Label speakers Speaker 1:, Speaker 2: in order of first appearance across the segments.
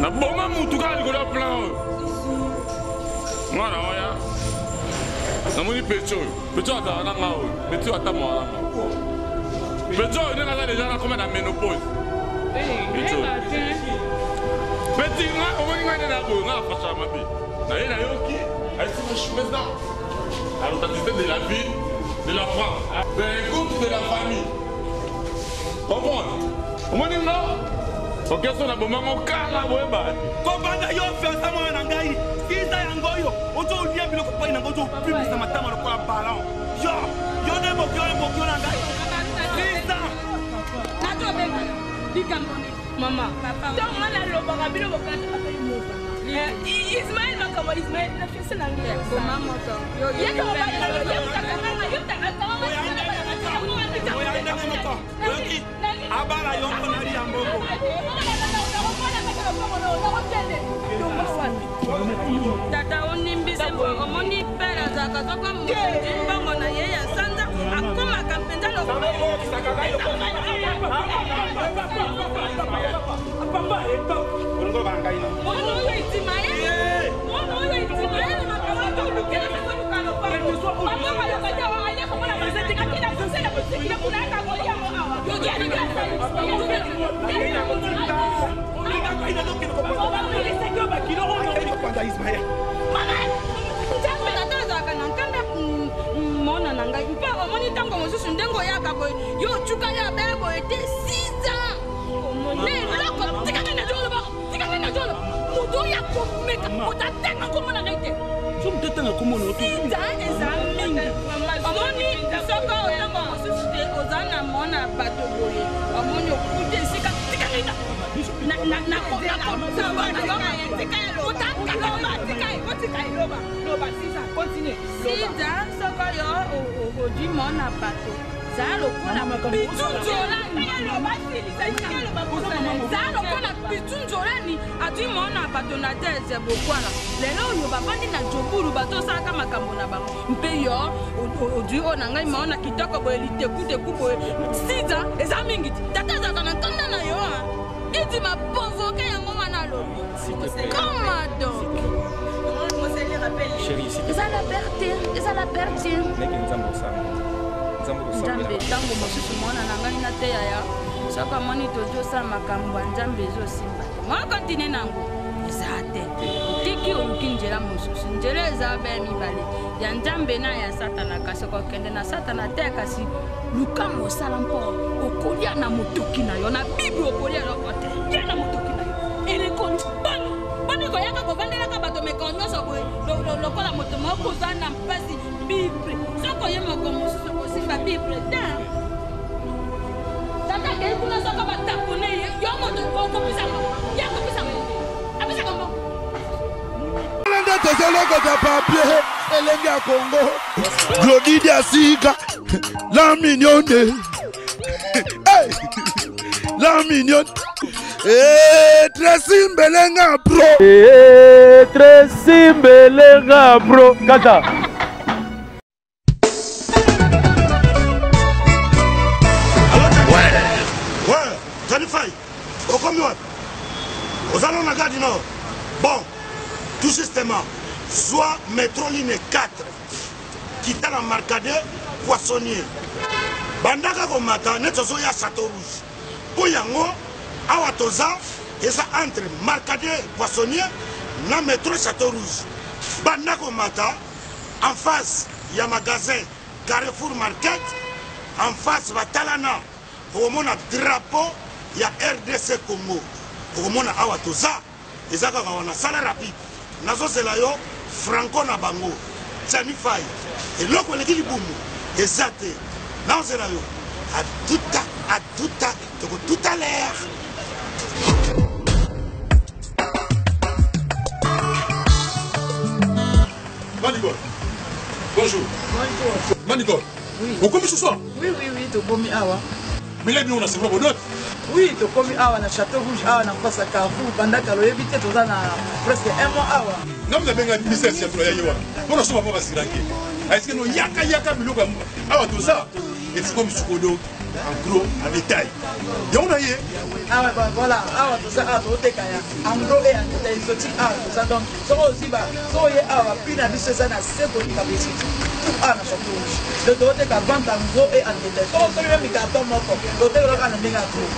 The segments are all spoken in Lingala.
Speaker 1: Naboma mutu kaka likolo ya plan oyo. Mwana oya. Namoni petit oyo. Petit oyo azalaka na nga oyo. Petit oyo atambolaka na nga. Petit oyo ndenge aza deja nakoma na menopause. Petit oyo. Petit nga omoni nga nde na boye nga afashaka mabe. Naye nayoki ayesi je suis président. À l'authenticité de la vie, de la France. Ben écoute de la famille. Comprendre? Omoni nga? Okeso na bomango kala boyeba.
Speaker 2: Kobanda yo fiansa mwana na ngai siza yango oyo ozolia biloko pai na ngai ozopimisa matama lokola ballon yo yo nde mokio mokio na ngai siza
Speaker 3: nazobenga likambo nini mama ntango nga nalobaka bino bokati ismael makambo ismael na fianse na ngai
Speaker 2: abala yo mpo nalia mbongo.
Speaker 3: Tata onimbisi mpo omoni pere azalaka soko mokonzi mbongo na ye ya sanza akomaka mpenza mwana oyo itimaele mwana oyo itimaele makambo atolukela koluka lopango bango baloba te aye komona bazetikakela kosela kotikila kuna akakolia Tata azalaka na nkanda mona na ngai mpe omoni ntango mosusu ndenge oyaka boye yo otuka yo abaya boye te 6 ans na eloko tika ngai nazoloba tika ngai nazoloba moto oyo akomeka moto atanga nkombo na ngai te sida eza mingi omoni soko otango mosusu te oza na mona bato boye omoni okuti esika tika ngai sida soko yo ozwi mona bato zala lokola pitu nzolani zala lokola pitu nzolani atwi mona bato na teze bokwala lelo oyo bavandi na jobulu bazosalaka makambo na bango mpe yo ozwi oyo na ngai maona kitoko boye litekuteku boye sida eza mingi ti tata azalaka na nkanda na yo edima provoke yango wana alobi koma donc eza la perte eza la perte nzambe ntango mosusu mwana na ngai nateya ya soki amoni tozosala makambo ya nzambe ezosimba te mwa kontine nango eza te otiki oluki nzela mosusu nzela eza be mibale ya nzambe na ya satana kasi okokende na satana te kasi luka mosala mpo okolia na motoki na yo na bible okolia eloko te lia na motoki na yo elekoli boni boni koyaka kovandelaka bato mekolo nyonso boye lokola moto moko oza na mpasi bible soki oye moko mosusu okosimba bible te tata akei kuna soko batapone ye yo moto okopesa mbongo ye akopesa mbongo apesaka mbongo
Speaker 4: nde tozolokota papier elenge ya kongo glodi diasika la mignonne hey! la mignonne hey, Tracy Mbelenga bro
Speaker 5: hey, Tracy Mbelenga bro kaka
Speaker 6: Okomi wapi? Oza nano na gare du Nord? Bon, tout justement, zwa metro ligne 4 kita na marcade poissonnier bandaka komata neti ozoya chateau rouge mpo yango awa toza eza entre marcade poissonnier na metro chateau rouge banda komata en face ya magasin carrefour market en face batalana okomona drapeau ya rdc congo okomona awa toza eza kaka wana sala rapide nazozela yo franco na bango Gianni Fay eloko eleki libumu eza te nazozela yo atuta atuta toko tout à l'heure
Speaker 7: Manigol. Bonjour.
Speaker 8: Bonjour.
Speaker 7: Manigol.
Speaker 8: Oui.
Speaker 7: Okomi ce soir?
Speaker 8: Oui, oui, oui, tokomi awa.
Speaker 7: Mais là, on a c'est vraiment
Speaker 8: Oui, tokomi awa na Château Rouge awa na face ya Carrefour banda kala oyebi te toza na presque un mois awa.
Speaker 7: Nga mna benga ministère ya tola ye wana. Pona soma pa basiranke. Est-ce que no yaka yaka biloko awa toza? Efukomi sikoyo donc en gros en détail yango na ye.
Speaker 8: Awa voilà, awa toza, awa tozoteka ya en gros et en détail exotique. Awa toza, donc soki ozwi ba, soki oye awa, prix na biso eza na se koleka boutique tout awa na Chateau Rouge. Donc tozoteka vente en gros et en détail. Soki osomi meme carton moko, totekela kaka na ndenge ya gros.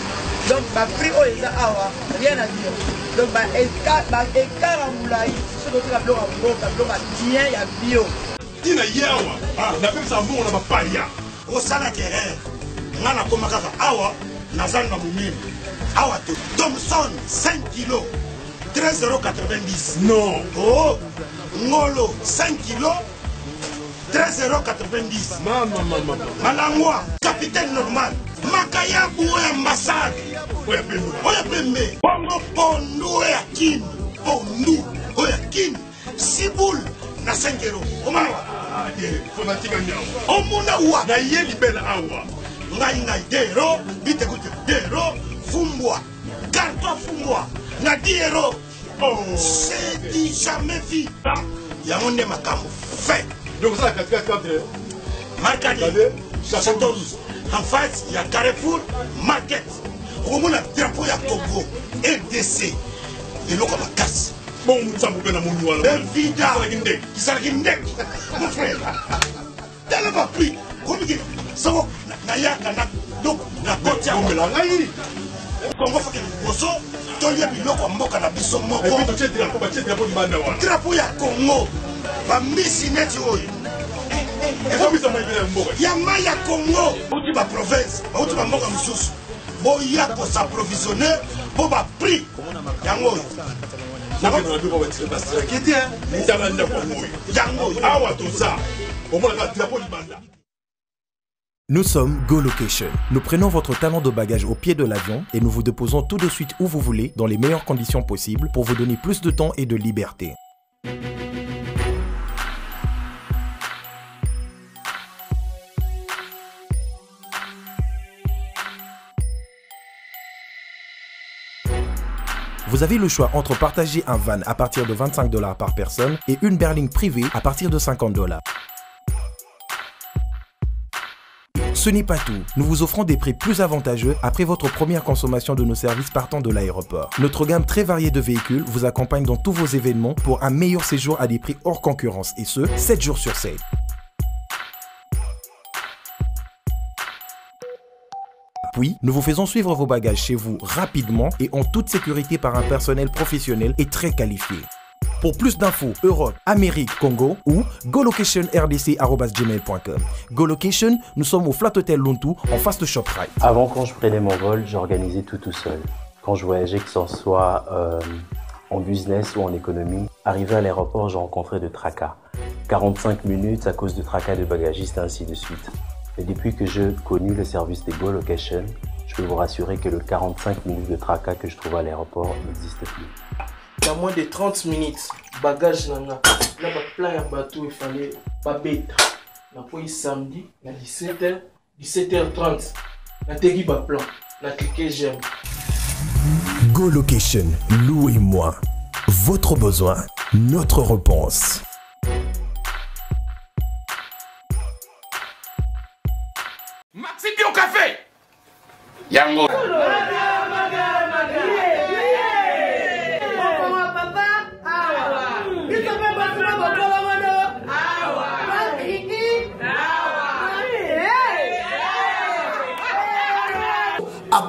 Speaker 8: Donc ba prix oyo eza awa, rien à dire. Donc ba écart, ba écart ya molai. Soki toteka biloko ya mboka, biloko ya bien ya bio.
Speaker 7: Ntina ye awa napesaka mbongo na bapaya.
Speaker 6: Osalaka erreur, nga nakoma kaka awa naza na monene awa te. Thomson 5 kilo 13,90.
Speaker 7: Non.
Speaker 6: Oh, ngolo 5 kilo 13,90.
Speaker 7: Mama mama.
Speaker 6: Malangwa capitaine normal, makayabu oyo ambassade
Speaker 7: oyo pembe,
Speaker 6: oyo pembe, bongo pondu oyo ya Kin, pondu oyo ya Kin, sibul na 5 euro. Omona wa
Speaker 7: fanatika nyawa,
Speaker 6: omona wa
Speaker 7: na ye libela awa.
Speaker 6: Ngai ngai dero bitekute dero fumbwa carton fumbwa na 10 euro.
Speaker 7: Oh.
Speaker 6: C'est du jamais vu. Yango nde makambo fait.
Speaker 7: Donc ça katikati entre
Speaker 6: Markadi, Château Rouge, en face ya Carrefour Market. Okomona drapeau ya Congo RDC, eloko ya makasi.
Speaker 7: Bongo nsambo mpe na moni wana.
Speaker 6: Benvida
Speaker 7: Ezalaki ndenge.
Speaker 6: Ezalaki ndenge. Mon frère, tala ba prix komiki soko nayaka na donc na koti ya
Speaker 7: Omela ngai.
Speaker 6: Congo foke liboso tolia biloko ya mboka na biso
Speaker 7: Et
Speaker 6: moko.
Speaker 7: puis totie drapeau, batie drapeau libanda wana.
Speaker 6: Drapeau ya Congo, bambisi neti oyo
Speaker 7: Ekomisa mayibela ya mboka.
Speaker 6: Ya mai ya Congo. Bauti ba province, bauti bamboka mosusu, boya kos'approvisionner mpo ba prix yango oyo.
Speaker 7: Nakokende na biloko batiraki te. Tala ndako yango oyo.
Speaker 6: Yango oyo.
Speaker 7: Awa toza. Omonaka drapeau libanda.
Speaker 9: Nous sommes Go Location. Nous prenons votre talon de bagage au pied de l'avion et nous vous déposons tout de suite où vous voulez, dans les meilleures conditions possibles, pour vous donner plus de temps et de liberté. Vous avez le choix entre partager un van à partir de 25 $ par personne et une berline privée à partir de 50 $. Ce n'est pas tout. Nous vous offrons des prix plus avantageux après votre première consommation de nos services partant de l'aéroport. Notre gamme très variée de véhicules vous accompagne dans tous vos événements pour un meilleur séjour à des prix hors concurrence et ce, 7 jours sur 7. Puis, nous vous faisons suivre vos bagages chez vous rapidement et en toute sécurité par un personnel professionnel et très qualifié. Pour plus d'infos, Europe, Amérique, Congo ou golocationrdc arobase gmail point com. Go Location, nous sommes au Flat Hotel Luntu, en face de ShopRite.
Speaker 10: Avant, quand je prenais mon vol, j'organisais tout, tout seul. Quand je voyageais, que ce soit en business ou en économie, arrivé à l'aéroport, je rencontrais de tracas. 45 minutes à cause de tracas de bagagistes, ainsi de suite. Et depuis que j'ai connu le service des Go Location, je peux vous rassurer que le 45 minutes de tracas que je trouvais à l'aéroport n'existe plus.
Speaker 11: Dans moins de 30 minutes, bagage nanga, là ba plein ya bateau, il fallait pas bête. Na poi samedi, na dix-sept heures, dix-sept heures trente, na tegi ba plan, na cliquer j'aime.
Speaker 9: Go Location, louez-moi. Votre besoin, notre réponse.
Speaker 1: Maxi Bio Café. Yango.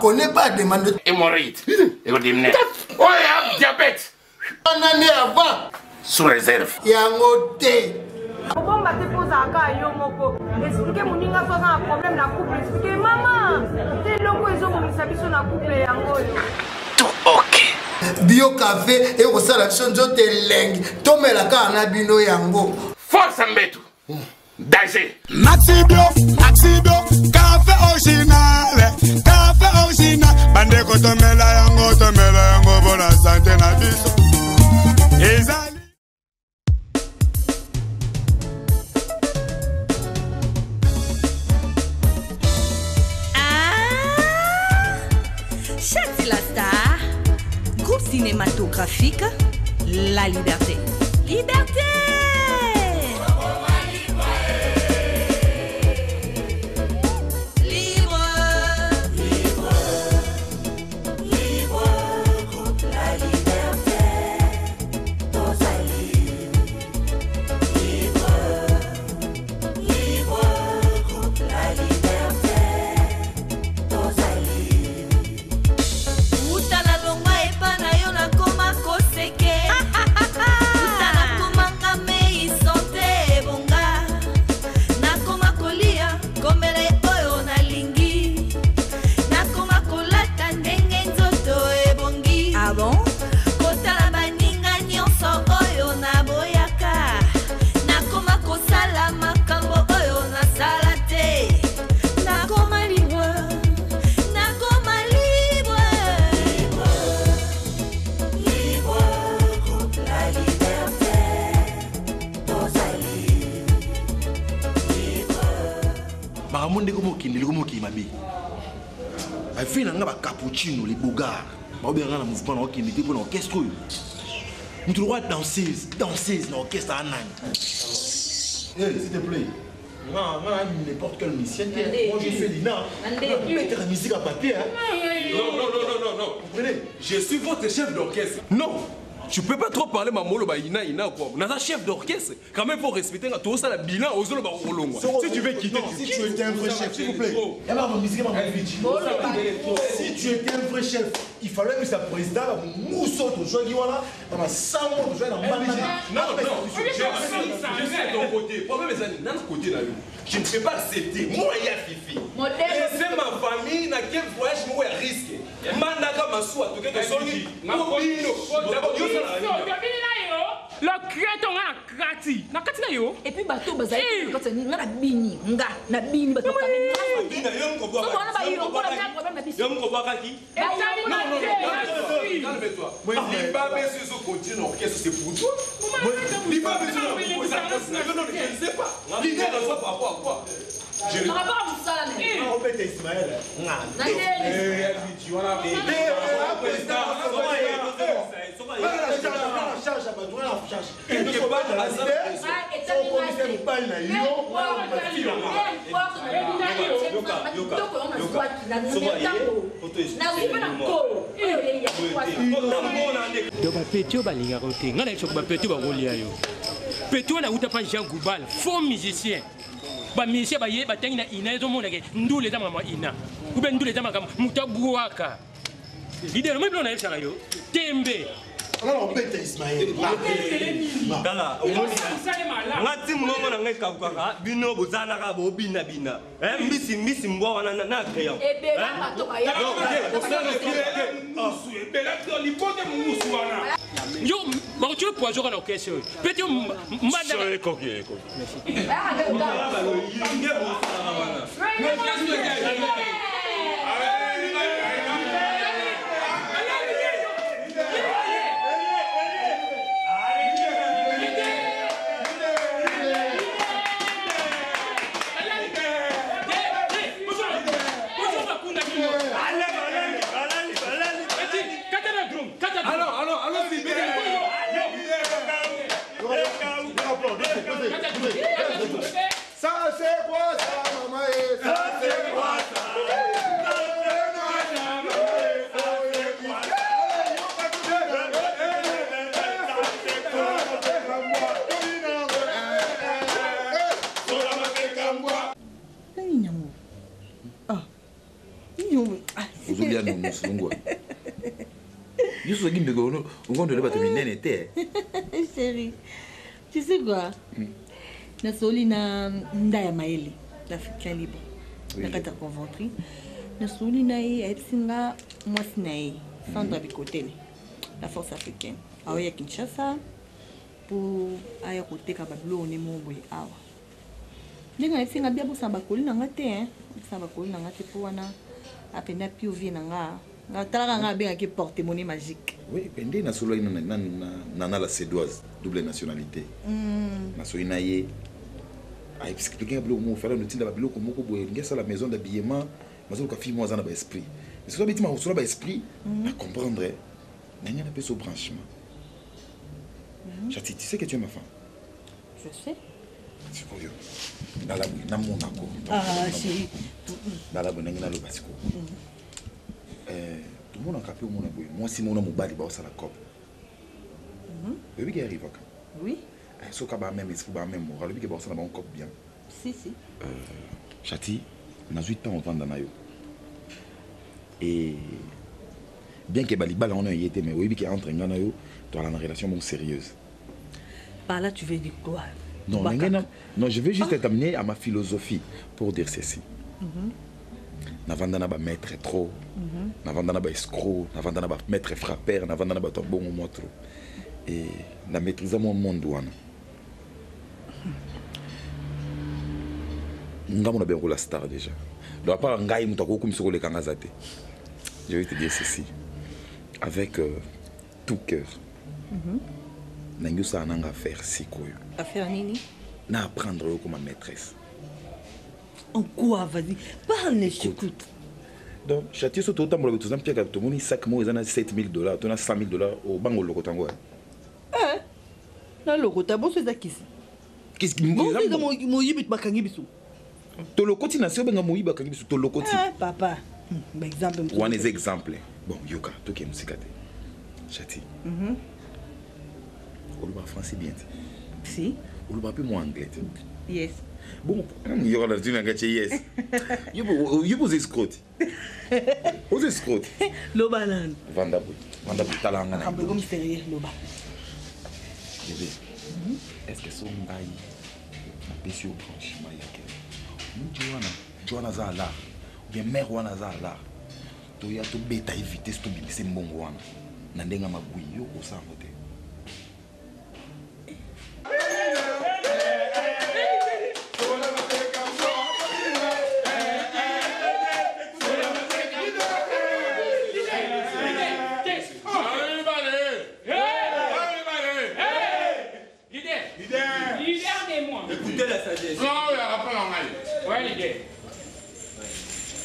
Speaker 12: Connaît pas demande.
Speaker 1: Hémorroïde. Hémorroïde. Oh, diabète.
Speaker 12: Une année avant.
Speaker 1: Sous réserve.
Speaker 12: Yango te.
Speaker 13: Obomba te poza aka yo moko. Expliquer moninga so aza na problème na couple. Expliquer maman. Te loko ezobongisa biso na couple yango oyo.
Speaker 12: Tout ok. Bio café et kosala biso nzoto elengi. Tomela kaka na bino yango.
Speaker 1: Force mbetu. Danger.
Speaker 4: Maxi Bio, Maxi Bio, café original, café original. Bandeko tomela yango, tomela yango pour la santé na biso. Ezali.
Speaker 14: Ah, Chati la star, groupe cinématographique, La Liberté. Liberté!
Speaker 7: Bafe na nga bacapuccino le bogar baobenga nga na mouvement na okende te mpo na orchestre oyo moto lokola danseuse danseuse na orchestre anani. Hey, s'il te plaît. Non, non, n'importe quel musicien. Moi, je fais l'INA. Mettre la musique à papier. Hein.
Speaker 15: Non, non, non, non, non, non.
Speaker 7: Comprenez?
Speaker 15: Je suis votre chef d'orchestre. Non. Tu peux pas trop parler mamolo ba ina ina quoi. Naza chef d'orchestre. Quand même faut respecter tout ça la bilan aux ba rolongwa. Si tu veux quitter,
Speaker 7: non, si tu étais un vrai chef, s'il vous plaît. Si tu étais un vrai chef, il fallait que sa président mousso to jogi wana na sango to jogi na mbanda.
Speaker 15: Non non, je suis à ton côté. Problème ezali nana côté na yo. Je ne peux pas accepter. Moi ya Fifi. C'est ma famille na quel voyage moi ya risque. Mandaka masuwa toke tosongi. Mobino. D'abord yo sala.
Speaker 11: Lokreto nga na krati na kati na yo.
Speaker 14: Et puis bato bazali na kati nga na bini nga na bini bato
Speaker 15: wana yo mokobwakaki. Calme-toi. Libabe ezo continue na orchestre, c'est pour toi. Libabe ezo non, je ne sais pas. L'idée dans par rapport à quoi?
Speaker 14: Par rapport à mosala na ye.
Speaker 7: Obeta Ismaël.
Speaker 14: Na
Speaker 11: Donc bapeti oyo balingaka yo te, ngai na yebisaka bapeti oyo bakolia yo. Peti wana auta pa Jean Goubal, faux musicien. Bamusicien baye batangi na ina, ezomonake ndula eza makambo ya ina ube ndula eza makambo moto abwaka leader. Moi biloko nayebisaka yo tembe.
Speaker 7: Obeta Ismaël.
Speaker 2: Tala, nga ti mongo na ngai ekabukaka bino bozalaka bobinabina mbisi mbisi mbwa wana na crayon.
Speaker 1: Libote musu wana.
Speaker 11: Yo bakotia poison kaka na orchestre oyo peti mbanda.
Speaker 12: Ça c'est quoi ça, maman? Ça c'est quoi ça?
Speaker 7: Ozolia nomusulungwa nyonso ozalaki ndeko okondole bato minene te.
Speaker 14: Chéri, tu sais quoi? Nasoli na nda ya mayele, l'Africain libre, na kati ya Conventry. Nasoli na ye, ayebisi nga mwasi na ye Sandra Bikotele, la force africaine, aoya Kinshasa mpo aya koteka babiloko ne moko boye awa. Ndenge ayebisi nga bia bosana bakoli na nga te, bosana bakoli na nga te, mpo wana apenda pov na nga. Nga talaka nga abengaki porte monnaie magique.
Speaker 7: Oui, pende nasolaki na nana la Cédoise, double nationalité. Nasoli na ye, aexplike nga biloko moko fala notinda babiloko moko boye, olingi asala maison d'habillement, nazoluka fille moko aza na baesprit. Mais soki abeti makosola baesprit, na comprendre na ngai napesa branchement. Chati, tu sais que tu es ma femme.
Speaker 14: Je sais.
Speaker 7: Sikoyo nala boye namonako.
Speaker 14: Ah, chéri.
Speaker 7: Nala boye ndenge naloba sikoyo. Tomonaka mpe omona boye mwasi mona mobali baosala cope. Oyebi ke arrivaka.
Speaker 14: Oui.
Speaker 7: Soki ba même esprit, ba même moral, oyebi ke baosala bango cope bien.
Speaker 14: Si si.
Speaker 7: Chati, nazwi temps ovanda na yo. Et bien que balibala wana eye te, mais oyebi ke entre nga na yo toala na relation moko sérieuse.
Speaker 14: Par là, tu veux dire quoi?
Speaker 7: Non, non, non, je vais juste t'amener à ma philosophie pour dire ceci. Navanda na ba maître trop, navanda na ba escroc, navanda na ba maître frappeur, navanda na bato bongo moi trop. Et na maîtriser mon monde wana. Nga mona bengo la star déjà. Donc à part ngai mutu akokumisa koleka nga za te. Je vais te dire ceci avec tout cœur. Nangi osala nanga affaire sikoyo.
Speaker 14: Affaire nini?
Speaker 7: Na apprendre yo comme maîtresse.
Speaker 14: En quoi? Vas-y, parle, je t'écoute.
Speaker 7: Donc châtier, so totambola toza mpiaka, tomoni sac moko eza na 7000 dollars to na 100 000 dollars, obanga olokota yango?
Speaker 14: Eh, nalokota boso eza kisi. Bonso eza moyibi, bakangi biso.
Speaker 7: Tolokoti na se, obenga moyibi, akangi biso, tolokoti.
Speaker 14: Eh, papa, baexemple mosusu.
Speaker 7: Wana eza exemple. Bon, yoka, tokende mosika te, Chati. Oloba français bien te?
Speaker 14: Si.
Speaker 7: Oloba mpe mwa anglais te?
Speaker 14: Yes.
Speaker 7: Bon, yoka, na tuni nanga tie yes. Yo mpo oza escroc te, oza escroc te.
Speaker 14: Loba nanu.
Speaker 7: Vanda boye, vanda boye, tala nga na
Speaker 14: Makambo ekomi sérieux, loba.
Speaker 7: Bébé, est ce que so ngai napesi yo branchement ya ke mutu wana, jo wana aza alar ou bien mare wana aza alar, toya tobeta ye vitesse, tobimisa mbongo wana na ndenge ya mabwi, yo kosala yango te?
Speaker 16: Leader. Leader de moi.
Speaker 15: Écoutez la sagesse.
Speaker 1: Plan oyo yaka mpo na ngai.
Speaker 16: Ouais, leader.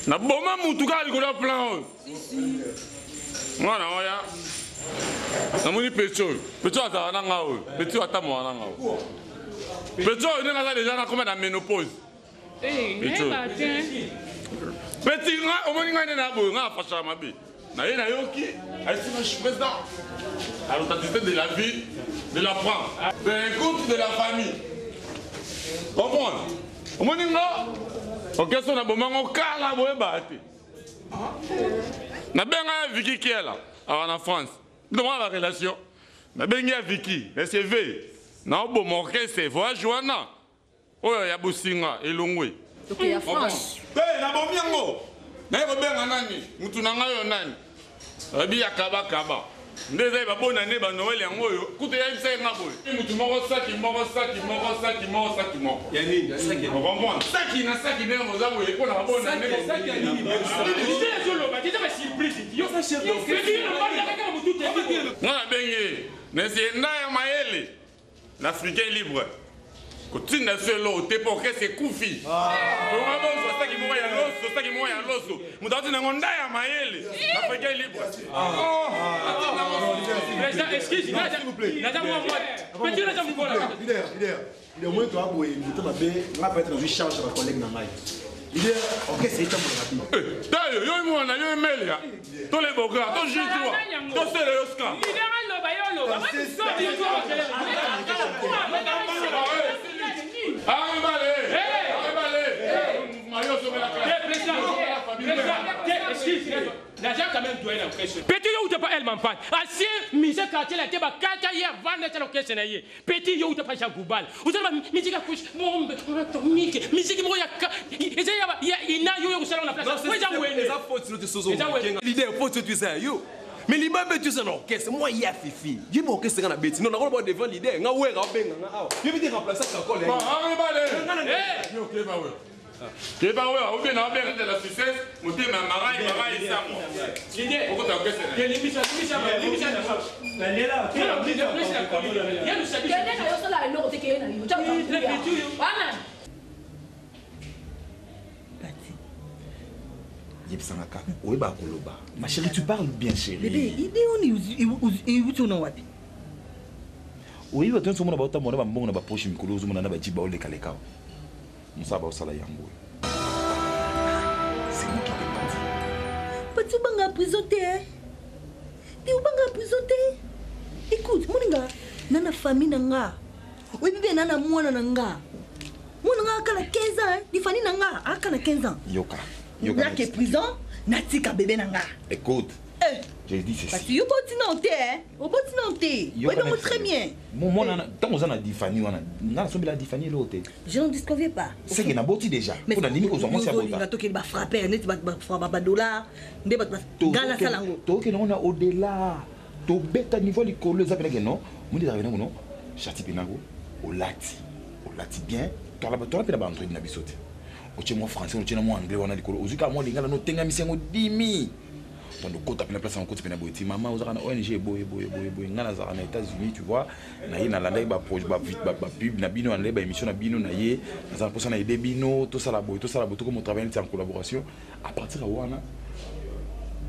Speaker 1: Naboma mutu kaka likolo ya plan oyo. Mwana oya, namoni petit oyo, petit oyo azalaka na nga oyo, petit oyo atamboka na nga oyo, petit oyo ndenge aza deja nakoma na ménopause. Petit oyo.
Speaker 3: Nayeba te.
Speaker 1: Petit nga, omoni ngai nde na boye, nga afashaka mabe na ye, nayoki ayesi, je suis président à l'authenticité de la vie de la prend de l'écoute de la famille, comprendre. Omoni nga orchestre na bomango kala, boyeba te, nabenga ya Viki Kiela awa na France, ndomona barelation, nabengi ya Viki sv, naoboma orchestre, voyage wana oyo ya bosinga elongwe.
Speaker 3: Toke ya France.
Speaker 1: Te, nabomi yango, naye kobenga nani, mutu na ngai oyo nani abi ya kabakaba nde eza babona nde banoel yango oyo kutu eyebisa ye nga boye, mutu moko saki moko, saki moko, saki moko, saki moko.
Speaker 15: Ya nini?
Speaker 1: Okomprendre, saki na saki ndenge boza boye mpona babona nde.
Speaker 15: Saki ya nini?
Speaker 16: Leader ezoloba, eza ba surprise. Yo
Speaker 15: chef d'orchestre.
Speaker 1: Nga nabengi ye nesi enda ya mayele, l'Africain libre, kotinda so eloko te mpo orchestre ekufi. Bonga bozwa saki moko ya loso, saki moko ya loso, moto atinda yango nda ya mayele, l'Africain libre.
Speaker 16: Président, excuse, naza mwa mwa. Petit naza mokola.
Speaker 17: Leader, leader, leader, moi toa boye moto mabe, nga peut-être nazwi charge ya bacollègue na ngai. Leader, orchestre etambola na bino.
Speaker 1: Tayo yo mwana yo emelia to leboka to J3 to sele yo ska.
Speaker 16: Leader aloba, yo oloba.
Speaker 1: Aribale, aribale, mouvement yo somelaka.
Speaker 16: Naza quand même doyen na orchestre. Petit yo uta pa El Mampat. Ancien musicien quartier la te ba kata ye vanda ta orchestre na ye. Petit yo uta pa Jean Goubal. Uta ba musique ya couche bombe atomique. Musique moko ya eza ya ya ina yo yo kusala na place. Weza wene.
Speaker 15: Eza faute no te sozo.
Speaker 16: Eza wene.
Speaker 15: Leader, faute tu sais yo. Mais libabe tu sais na orchestre, moi ya Fifi. Ye ba orchestre nga na beti. Non, nakolo ba devant leader, nga wera obenga nga awa. Ye bi te remplacer kakole.
Speaker 1: Bon, aribale. Yo keba we. Keba we, ou bien na obenga de la succès, motema marai marai sango.
Speaker 16: Leader.
Speaker 1: Okota orchestre.
Speaker 16: Ke limbisa limbisa limbisa na.
Speaker 13: Kende na yo, sala eloko te, keye na yo. Wana.
Speaker 7: Yebisanga kaka, oyebaka koloba, ma chérie, tu parles bien, chérie.
Speaker 14: Bébé, idée oni euti ona wapi?
Speaker 7: Oyebi bato nyonso omona baotambola na bambongo na bapoche mikolo, ozomona na baji baolekaleka, mosala baosala yango oyo, c'est moi qui te pati.
Speaker 14: Pati, obanga prison te, eh? Te, obanga prison te. Écoute, moninga na na famille na nga, oyebi bien, na na mwana na nga, mwana nga aka na 15 ans, eh? Lifani na nga aka na 15 ans.
Speaker 7: Yoka, yoka.
Speaker 14: Nake prison, natika bébé na nga.
Speaker 7: Écoute,
Speaker 14: Eh,
Speaker 7: j'ai dit ceci.
Speaker 14: Parce que yo boti na te, eh? Oboti na te, oyebi yango très bien.
Speaker 7: Mwana, ntango oza na difani wana, nga nasombela difani eloko te.
Speaker 14: Je n'en disconviens pas.
Speaker 7: Seke naboti déjà mpo nandimi kozwa mwasi ya bota.
Speaker 14: Tokende bafrapper neti badollar nde bato nga nasala yango.
Speaker 7: Tokende ngo na au-delà, tobeta niveau likolo, eza penake non, mondi ezalaka penango non. Chati penango, olati, olati bien, tola mpe na baandroid na biso te, otie mwa français, otie na mwa anglais wana likolo, ozwi kaka mwa lingala no, otengamisi yango dimi tondo, kota mpena place yango, koti mpena boye ti mama ozalaka na ONG boye boye boye boye, ngai nazalaka na États-Unis, tu vois, na ye nalandaki bapub na bino, nalandaki baémission na bino, na ye nazala mposa na aide bino, tosala boye, tosala boye, tokoma travaille neti en collaboration. À partir ya wana,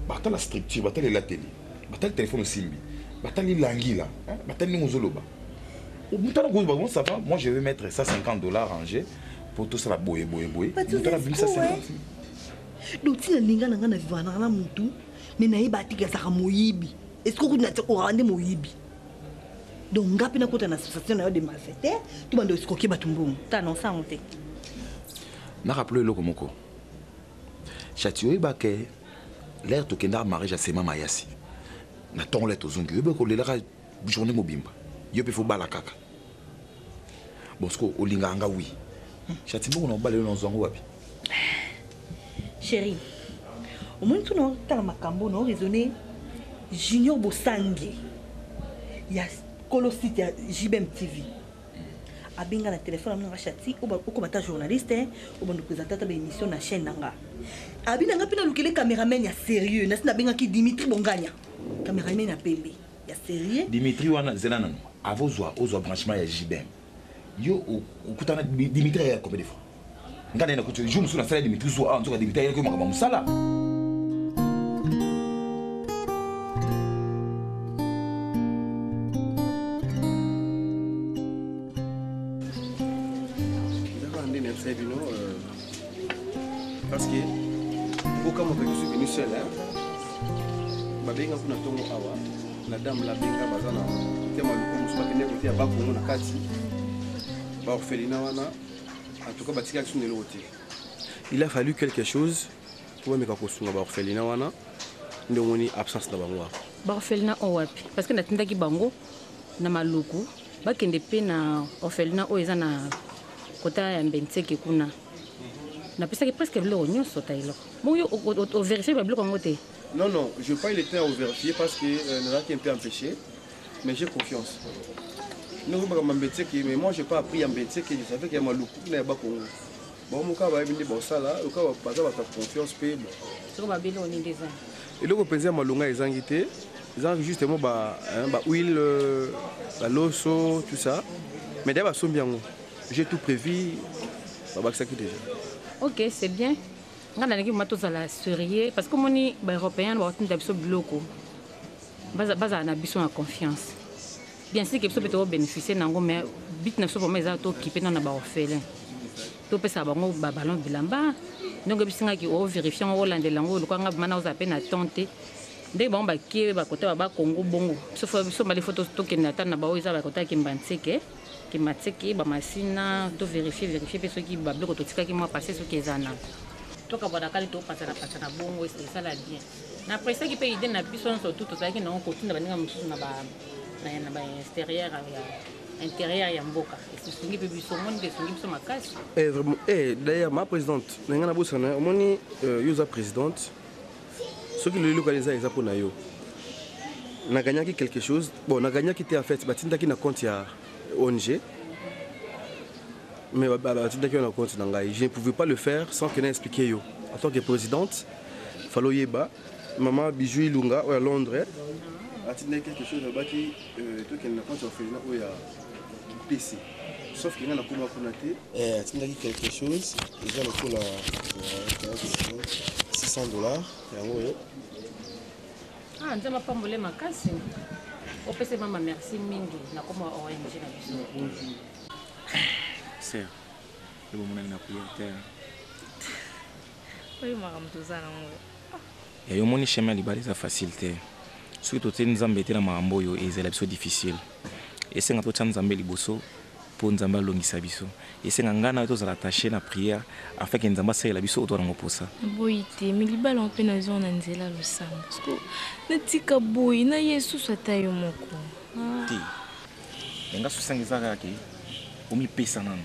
Speaker 7: Batala structure, batala elateli, batali téléphone osimbi, batali langila, hein, batali ndenge ozoloba. Moto wana kozwa bon ça va, moi je vais mettre 150 dollars en jeu pour tout ça la boye boye boye.
Speaker 14: Bato
Speaker 7: Moto wana abimisa
Speaker 14: escroc,
Speaker 7: 50.
Speaker 14: Donc ntina linga na ngai na vivaka na motu me nayeba atiki azalaka moyibi esiko kutu natia oraka nde moyibi. Donc nga mpe nakota na association na yo de malfaiteur to bando escroquer bato mbongo ta na osango te.
Speaker 7: Na rappele eloko moko. Chati oyeba ke l'air tokendaka mariage ya Sema Mayasi. Na ntongo l'air tozongi oyeba kolelaka journée mobimba. Yo mpe fo bala kaka. Bon siko olingaka nga oui. Chati mbongo na obala yo na ozwa yango wapi?
Speaker 14: Chéri, omoni tuna otala makambo na oraisonne Junior Bosange ya kolo site ya JBM TV. Abenga na telefone amonanga Chati okoma ta journaliste obanda présenter ata baémission na chaîne na nga. Abi na nga mpe nalukele cameraman ya sérieux nasi nabengaki Dimitri Bonganya, cameraman ya pembe ya sérieux.
Speaker 7: Dimitri wana zela nano avozwa ozwa branchement ya JBM. Yo okutana Dimitri ya combien de fois? Nga naye nakuti jour mosusu nasala Dimitri zuwa awa nzoka Dimitri ayelaki makambo ya mosala.
Speaker 18: Ezaka nde nayebisaki bino parce que bokamwaka je suis venu seul hein. Babenga kuna ntongo awa la dame labenga baza na kote ya maluku mosusu bakende kote ya bakongo na kati baorphelina wana. En tout cas batikaki sunu eloko te. Il a fallu quelque chose po bameka kosunga baorphelina wana nde omoni absence na bango awa.
Speaker 19: Baorphelina oyo wapi? Parce que natindaki bango na Maluku bakende mpe na orphelina oyo eza na kota ya Mbenseke kuna. Napesaki presque biloko nyonso ta eloko. Bongo yo overifie ba biloko yango te?
Speaker 18: Non, non, je n'ai pas eu le temps à vérifier parce que nazalaki un peu empêché, mais j'ai confiance. Nous, nous, nous, mais moi, je n'ai pas appris à Mbenseke, je savais qu'il y a Maluku, il y a Bakongo. Bon, mon cas, bah, il y a ça là, le cas, bah, ça va faire confiance, puis, bon.
Speaker 19: Soko ba biloko nini eza?
Speaker 18: Eloko mpenza ya malonga ezangi te, ezangi justement ba, hein, ba huile, ba loso, tout ça. Mais d'ailleurs, basombi yango. J'ai tout prévu, babakisaki déjà.
Speaker 19: Ok, c'est bien. Nga nalingi vraiment tozala sérieux parce que omoni ba européen bakotinda biso biloko. Bazala na biso na confiance. Bien sûr que biso mpe tokobénéficie nango, mais but na biso vraiment eza tokipe nano na ba orphelin. Topesa bango ba ballon bilamba. Ndenge oyebisingaki ovérifie yango, olandela yango, lokola nga vraiment naozala mpe na temps te. Ndenge bango bakie bakota ba Congo bongo. Biso fo, biso mbali fo tokende ata na baoyo eza bakota ya Kimbanseke. Kimbanseke, ba Masina, to vérifier, vérifier mpe soki ba biloko totikaki mwa passé soki eza na. Tokabwana kali topanzana panzana bongo esala bien. Na presaki mpe idée na biso nyonso tu tozalaki nango kotinda baninga mosusu na ba, na, na ba extérieur ya intérieur ya mboka. Esungi mpe biso, omoni mpe esungi biso makasi.
Speaker 18: Eh, vraiment, eh, d'ailleurs, ma présidente, na nga na bosana, omoni, yo oza présidente. Soki lelo eloko eza, eza mpona yo. Na gagnaki quelque chose. Bon, na gagnaki te en fait, batindaki na compte ya ONG. Mais batindaki yo na compte na ngai. Je ne pouvais pas le faire sans que na expliquer yo. En tant que présidente, fallait oyeba maman Bijou Ilunga oyo ya Londres. Atindaki quelque chose alobaki, tokende na compte ya orphelinat oyo ya PC. Sauf que nga nakoma kuna te. Atindaki quelque chose, eza lokola, 600 $, yango oyo.
Speaker 19: Ah, Nzambe apambole makasi. Opesa mama merci mingi na koma ONG na biso.
Speaker 20: Sœur, le bomonaki na prière te.
Speaker 21: Oyo makambo toza nango.
Speaker 20: Ya yo moni chemin ya libala eza facile te. Soki totie Nzambe te na makambo oyo ezala biso difficile. Esenga totia Nzambe liboso mpo Nzambe alongisa biso. Esenga ngai na yo tozala attaché na prière afin que Nzambe asalela biso oyo toza nango posa.
Speaker 21: Boyi te, mais libala mpe nazwa na nzela losambo. Parce que natika boyi na ye susu ata yo moko.
Speaker 20: Te. Mais nga susu eza kaka ke omipesa nano.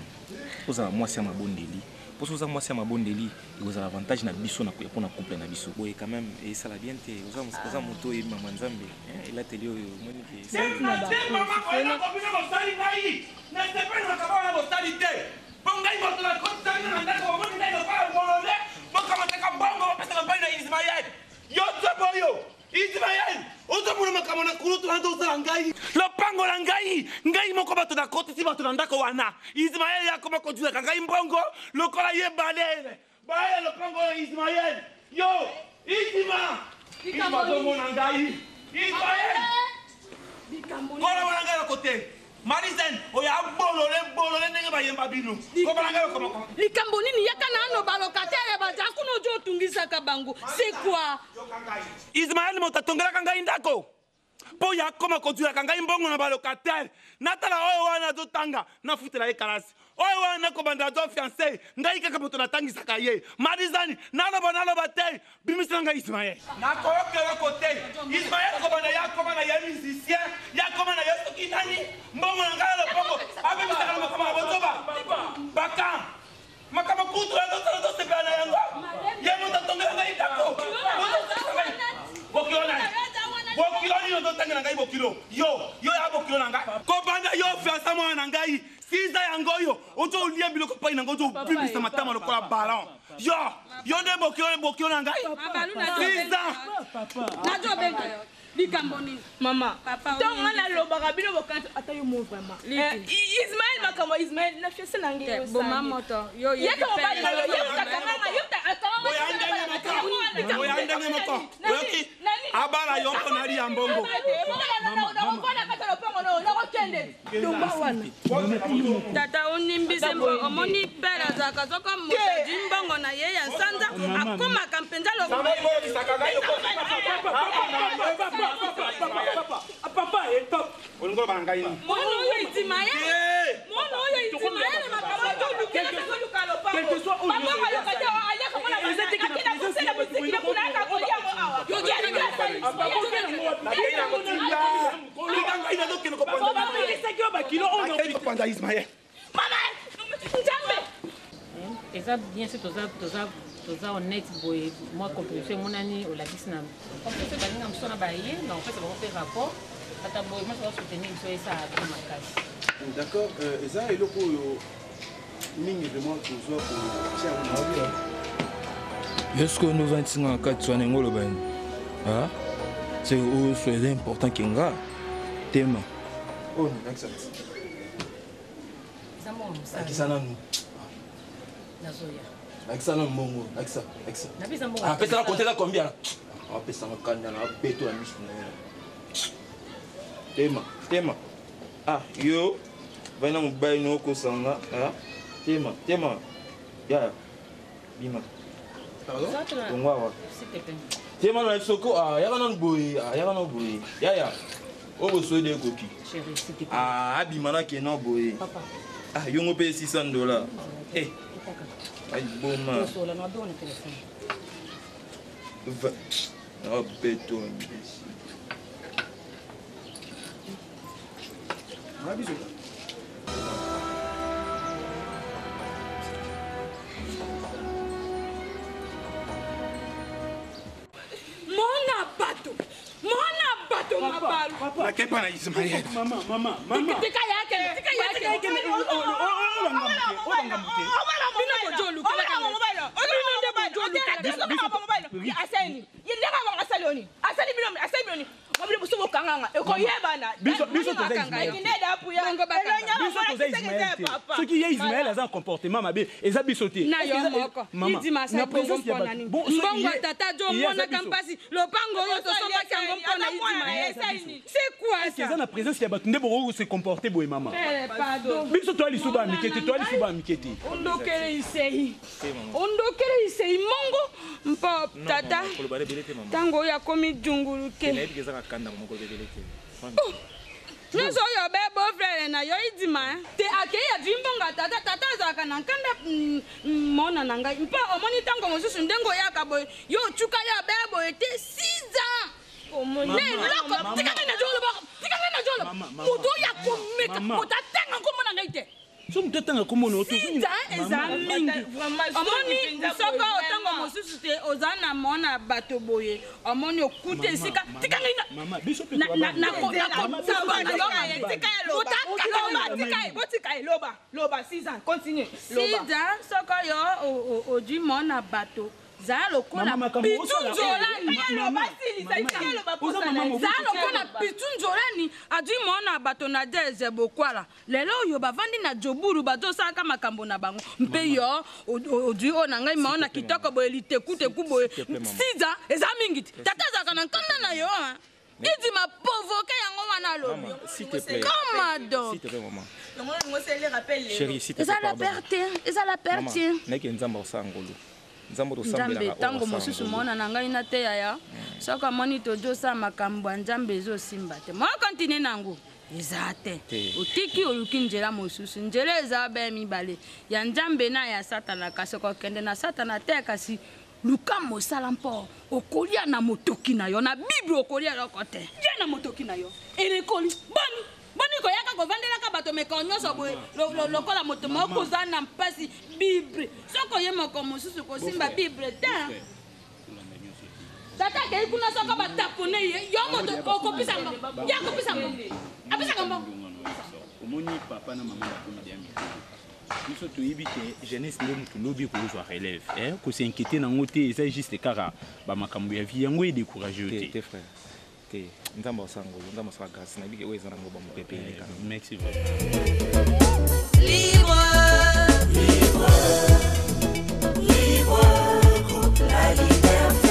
Speaker 20: Ozala mwasi ya mabondeli. Mpo soki oza mwasi ya mabondeli, ekozala avantage na biso na mpona couple na biso. Boye quand même esala bien te. Oza moto oyebi mama Nzambe, hein, elateli oyo omoni ke esala
Speaker 2: bien. Mama, boyeba kobino bosali ngai. Nasepeli makambo wana bosali te. Mpo ngai moto nakotisaki na ndako, bomoni ngai lokola molole, bokamataka mbongo bopesaka mpai na Ismael. Yo nzambe oyo, Ismael, ozomona makambo na kulutu wana tozosala ngai. Lopango na ngai, ngai moko bato nakotisi bato na ndako wana. Ismael akoma kotilaka ngai mbongo lokola ye balele. Balele lopango oyo Ismael. Yo, Isma. Azomona ngai. Ismaël! Kolo wana ngai na kote. Marisen, oyo abolole bolole ndenge bayemba bino. Kobala ngai okoma.
Speaker 3: Likambo nini yaka nano balocataire baza kuna ojo otungisaka bango, c'est quoi?
Speaker 2: Ismaël moto atongelaka ngai ndako. Mpo ya akoma kozwelaka ngai mbongo na balocataire. Natala oyo wana azotanga, nafutela ye kalasi. Oyo wana nakobanda azwa fiancé, ngai kaka moto natangisaka ye. Marizani, naloba naloba te, bimisela ngai Ismaël. Nakoyoka eloko te. Ismaël kobanda ye akoma na ye musicien, ye akoma na ye soki nani, mbongo na ngai ya lopango, abimisaka na makambo ya bozoba. Baka makambo kutu azosala tosepela na yango. Ye moto atongela ngai ndako. Bokilo nani? Bokilo nini ozotangela ngai bokilo? Yo, yo ya bokilo na ngai. Kobanda yo fiansa mwana na ngai. Siza yango oyo ozo olia biloko pai na ngai ozo obimisa matama lokola ballon. Yo, yo nde bokilo bokilo na ngai. Siza.
Speaker 3: Nazobenga yo. Likambo nini?
Speaker 21: Mama,
Speaker 3: Papa,
Speaker 21: ntango nga nalobaka bino bokanisi ata yo mo vraiment. Ismaël, makambo ya Ismaël na fiancé na ngai
Speaker 3: Te, boma moto. Yo
Speaker 21: ye ka mobali na yo, ye moto akanga nga, ye moto akanga nga.
Speaker 2: Oya ndenge moko. Oyoki? Abala yo mpo nalia mbongo.
Speaker 3: Tata onimbisi mpo omoni pere azalaka soko moto azwi mbongo na ye ya sanza akomaka mpenza.
Speaker 2: Olingi oloba na ngai nini?
Speaker 3: Mwana oyo Izimaele, mwana oyo Izimaele, makambo azolukela
Speaker 21: azoluka lopango, papa aloka te, aliaka mwana akenda kosala moziki na kuna aka kolia ngo awa.
Speaker 2: Tika ngai nazokende kopanza Ismael.
Speaker 21: Mama Nzambe.
Speaker 19: Eza bien so toza toza toza honnête boye, mwa contribution emonani olakisi na comme baninga mosusu wana baye na kopesa bango mpe rapport ata boye mwasi basoutenir biso esala bien makasi.
Speaker 18: D'accord, eza eloko oyo mingi vraiment tozwa kotia yango.
Speaker 5: Yo sikoyo nde ozangi ntinga na kati wana yango oloba nini? Se oyo so eza important ke nga tema
Speaker 18: oyo nakisa.
Speaker 19: Eza mbongo mosala.
Speaker 18: Nakisa nanu.
Speaker 19: Nazoya.
Speaker 18: Nakisa nanu mbongo, nakisa, nakisa.
Speaker 19: Napesa mbongo.
Speaker 18: Ah, pesa na compte eza combien? Apesanga kanda na beto na misu na yo.
Speaker 5: Tema tema, ah yo vai na mobali na okosanga. Ah, tema tema ya bima bongo awa tema na soko. Ah, yaka nanu boye. Ah, yaka nanu boye yaya oyo bosoyede ekoki.
Speaker 19: Chérie, s'il te plaît.
Speaker 5: Ah, abima na kena boye.
Speaker 19: Papa.
Speaker 5: Ah, yongo mpe 600 $. Eh, ayiboma.
Speaker 19: Tosola na babengo na telefone.
Speaker 5: Beto imbécile.
Speaker 3: Mona bato, mona bato mabalu.
Speaker 2: Nakepa na Ismael.
Speaker 3: Tika yake, tika yake. Bino bojolukelaka bino nde bojolukela.
Speaker 21: Asali ye ndenge abanga asali oni asali bino asali bino mobili mosusu bokanganga ekoyebana.
Speaker 17: Biso toza Ismaël te. Biso toza Ismaël te. Soki ye Ismaël aza na comportement mabe, eza biso te.
Speaker 3: Na yo moko.
Speaker 17: Mama,
Speaker 3: Idima
Speaker 17: na
Speaker 3: asali bongo
Speaker 17: présence ya
Speaker 3: mpo na
Speaker 17: bato.
Speaker 3: nini?
Speaker 17: Bon, soki
Speaker 3: Mbongo ya
Speaker 17: ye-
Speaker 3: tata jo
Speaker 17: ye aza
Speaker 3: omonaka
Speaker 17: biso.
Speaker 3: mpasi lopango oyo tosombaki yango mpo na Idima, c'est quoi
Speaker 17: Est-ce que
Speaker 3: ça?
Speaker 17: eza na présence ya bato nde bokoki se comporter boye mama?
Speaker 3: Eh, pardon.
Speaker 17: Biso toya lisusu ya mike te, toya lisusu ya mike te.
Speaker 3: Ondokele isei, ondokele isei mongo mpo tata
Speaker 20: Koloba ebele te mama.
Speaker 3: ntango oyo akomi jungulu te.
Speaker 20: Nayebi ke ezaka kanda mama, koloba ebele te.
Speaker 3: Nyonso oyo be beau-frère na yo Idima te akei azwi mbongo ya tata. Tata azalaka na nkanda mona na ngai mpo omoni ntango mosusu ndenge oyaka boye yo otuka yo abe boye te 6 ans
Speaker 21: Mama,
Speaker 3: na eloko.
Speaker 21: mama.
Speaker 3: Tika ngai nazoloba, tika ngai nazoloba. Moto oyo akomeka moto atanga nkombo na ngai te.
Speaker 17: So moto atanga komona.
Speaker 3: Sida eza mingi. Omoni soko otango mosusu te oza na mona bato boye omoni okuta esika tika ngai
Speaker 17: Mama, biso mpe
Speaker 21: Botika ye, loba loba 6 ans, continue.
Speaker 3: Sida soko yo ozwi mona bato zala lokola
Speaker 17: Mama, makambo
Speaker 3: pitu
Speaker 17: osala-
Speaker 3: nzolani.
Speaker 17: Mama, Oza mama mobutu.
Speaker 3: Zala lokola pitu nzolani azwi mona bato na deze bokwala lelo oyo bavandi na joburu bazosalaka makambo na bango mpe yo ozwi oyo na ngai maona kitoko boye litekuteku boye.
Speaker 20: plaît, maman.
Speaker 3: Sida eza mingi te tata azalaka na na nkanda na yo hein. Idima provoke yango wana alobi.
Speaker 20: Maman, s'il te plaît.
Speaker 3: Kama donc.
Speaker 20: S'il te plaît, maman.
Speaker 14: Yango nalingi osali rappel lelo.
Speaker 20: Chérie, s'il te
Speaker 3: Eza
Speaker 20: plaît,
Speaker 3: la
Speaker 20: pardon.
Speaker 3: perte, eza la perte.
Speaker 20: Maman, nayeke nzambe akosala ngolu. Nzambe
Speaker 3: Nzambe
Speaker 20: tosambelaka
Speaker 3: ntango mosusu mwana na ngai nateya ya soki amoni tozosala makambo ya Nzambe ezosimba te mwa kontine nango eza te
Speaker 20: Te.
Speaker 3: otiki oluki nzela mosusu nzela eza be mibale ya Nzambe na ya Satana kasi okokende na Satana te kasi luka mosala mpo okolia na motoki na yo na Bible okolia eloko te ye na motoki na yo elekoli boni boni koyaka kovandelaka bato meko nyonso boye lokola moto moko oza na mpasi Bible soki oye moko mosusu kosimba Bible te tata akei kuna soko batapone ye yo moto okopesa mbongo ye akopesa mbongo apesaka mbongo
Speaker 8: Omoni papa na mama bakomi deya mikolo, biso toyebi ke jeunesse nde motu lobi ekozwa relève, eh, kos'inquiéter nango te, eza juste kaka bamakambo ya vie yango edécourage yo te.
Speaker 20: Te frère, te, nzambe akosala ngolu, nzambe akosala grâce, nayebi ke oyo eza nango bamopepe eleka.
Speaker 8: Merci.
Speaker 22: Libre, libre, libre, la liberté.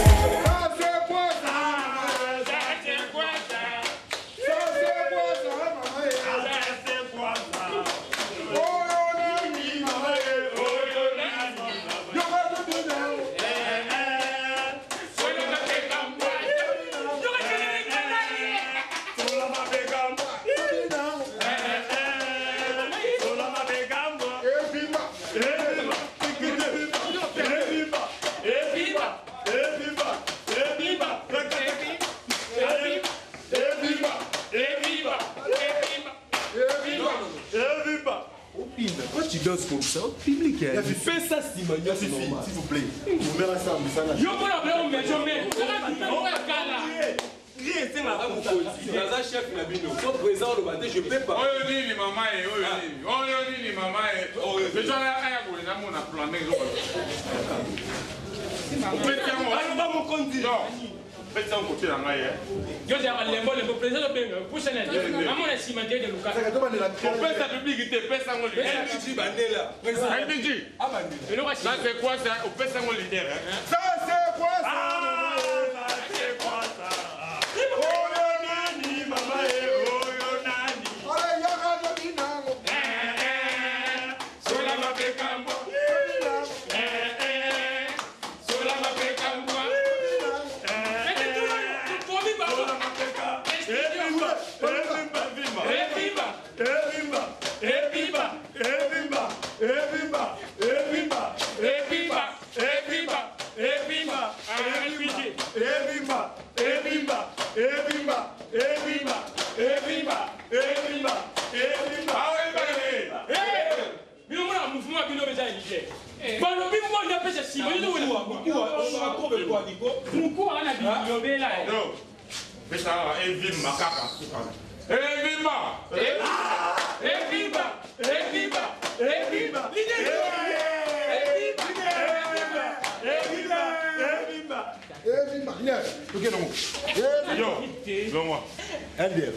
Speaker 15: Quand tu danses comme ça, au public, fais ça nsima nyonso normal.
Speaker 17: S'il vous plaît. Omela sambisana.
Speaker 16: Yo mpona biloko mejo me kala.
Speaker 15: Naza chef na bino so présent oloba te, je peux pas.
Speaker 1: Oyo nini mama ye, oyo nini, oyo nini mama ye? Bezo aya boye namona plan ndenge opesi yango.
Speaker 15: Aloba mokonzi.
Speaker 1: Non, opesi yango kote na ngai ye.
Speaker 16: Yo ozalaka lembo lembo, président obenga pusana amona nsima te de luka.
Speaker 1: Opesa public te, pesa yango leader.
Speaker 15: LBG bandela.
Speaker 1: LBG. Ça c'est quoi ça? Opesa yango leader, hein?
Speaker 4: Ça c'est quoi ça?
Speaker 1: C'est quoi ça? Oyo nani mama ye, oyo nani?
Speaker 4: Allez, yaka tobinango.
Speaker 1: Sola mapeka mbwa. Sola mapeka mbwa.
Speaker 16: Bino mona mouvement bino eza leader balobi mwana apesa nsima mokuwa wana bilobela.
Speaker 1: Pesa awa evimba kaka sukana. Evimba.
Speaker 16: Evimba, evimba, evimba.
Speaker 17: Evimba.
Speaker 1: Tokende ngo. Yo, longwa.
Speaker 17: LDF.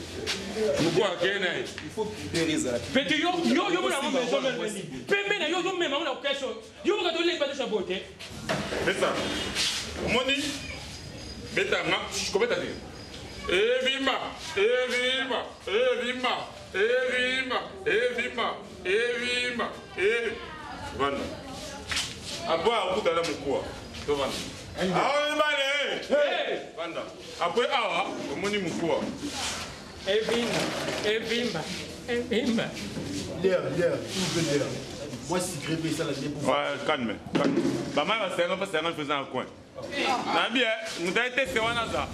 Speaker 1: Mokuwa akei na ye.
Speaker 15: Il faut pudeur ezala.
Speaker 16: Pete yo yo yo mona maison mère pembe na yo ozomema ngo na orchestre yo moka tolebi bato boye te.
Speaker 1: Pesa. Omoni beta nga kobeta te. Evimba, evimba, evimba, evimba, evimba, evimba, e vanda. Après akutana mokuwa tovanda. Awa mibale, vanda. Après awa omoni mokuwa.
Speaker 16: Evimba, evimba, evimba.
Speaker 17: Leader, leader, s'il vous plaît, leader. Moi, secret, mais ça, la bien pour
Speaker 1: Ouais, calme, calme. Bamai basenga basenga faisant un coin. Nabi, moto aye teste wana aza.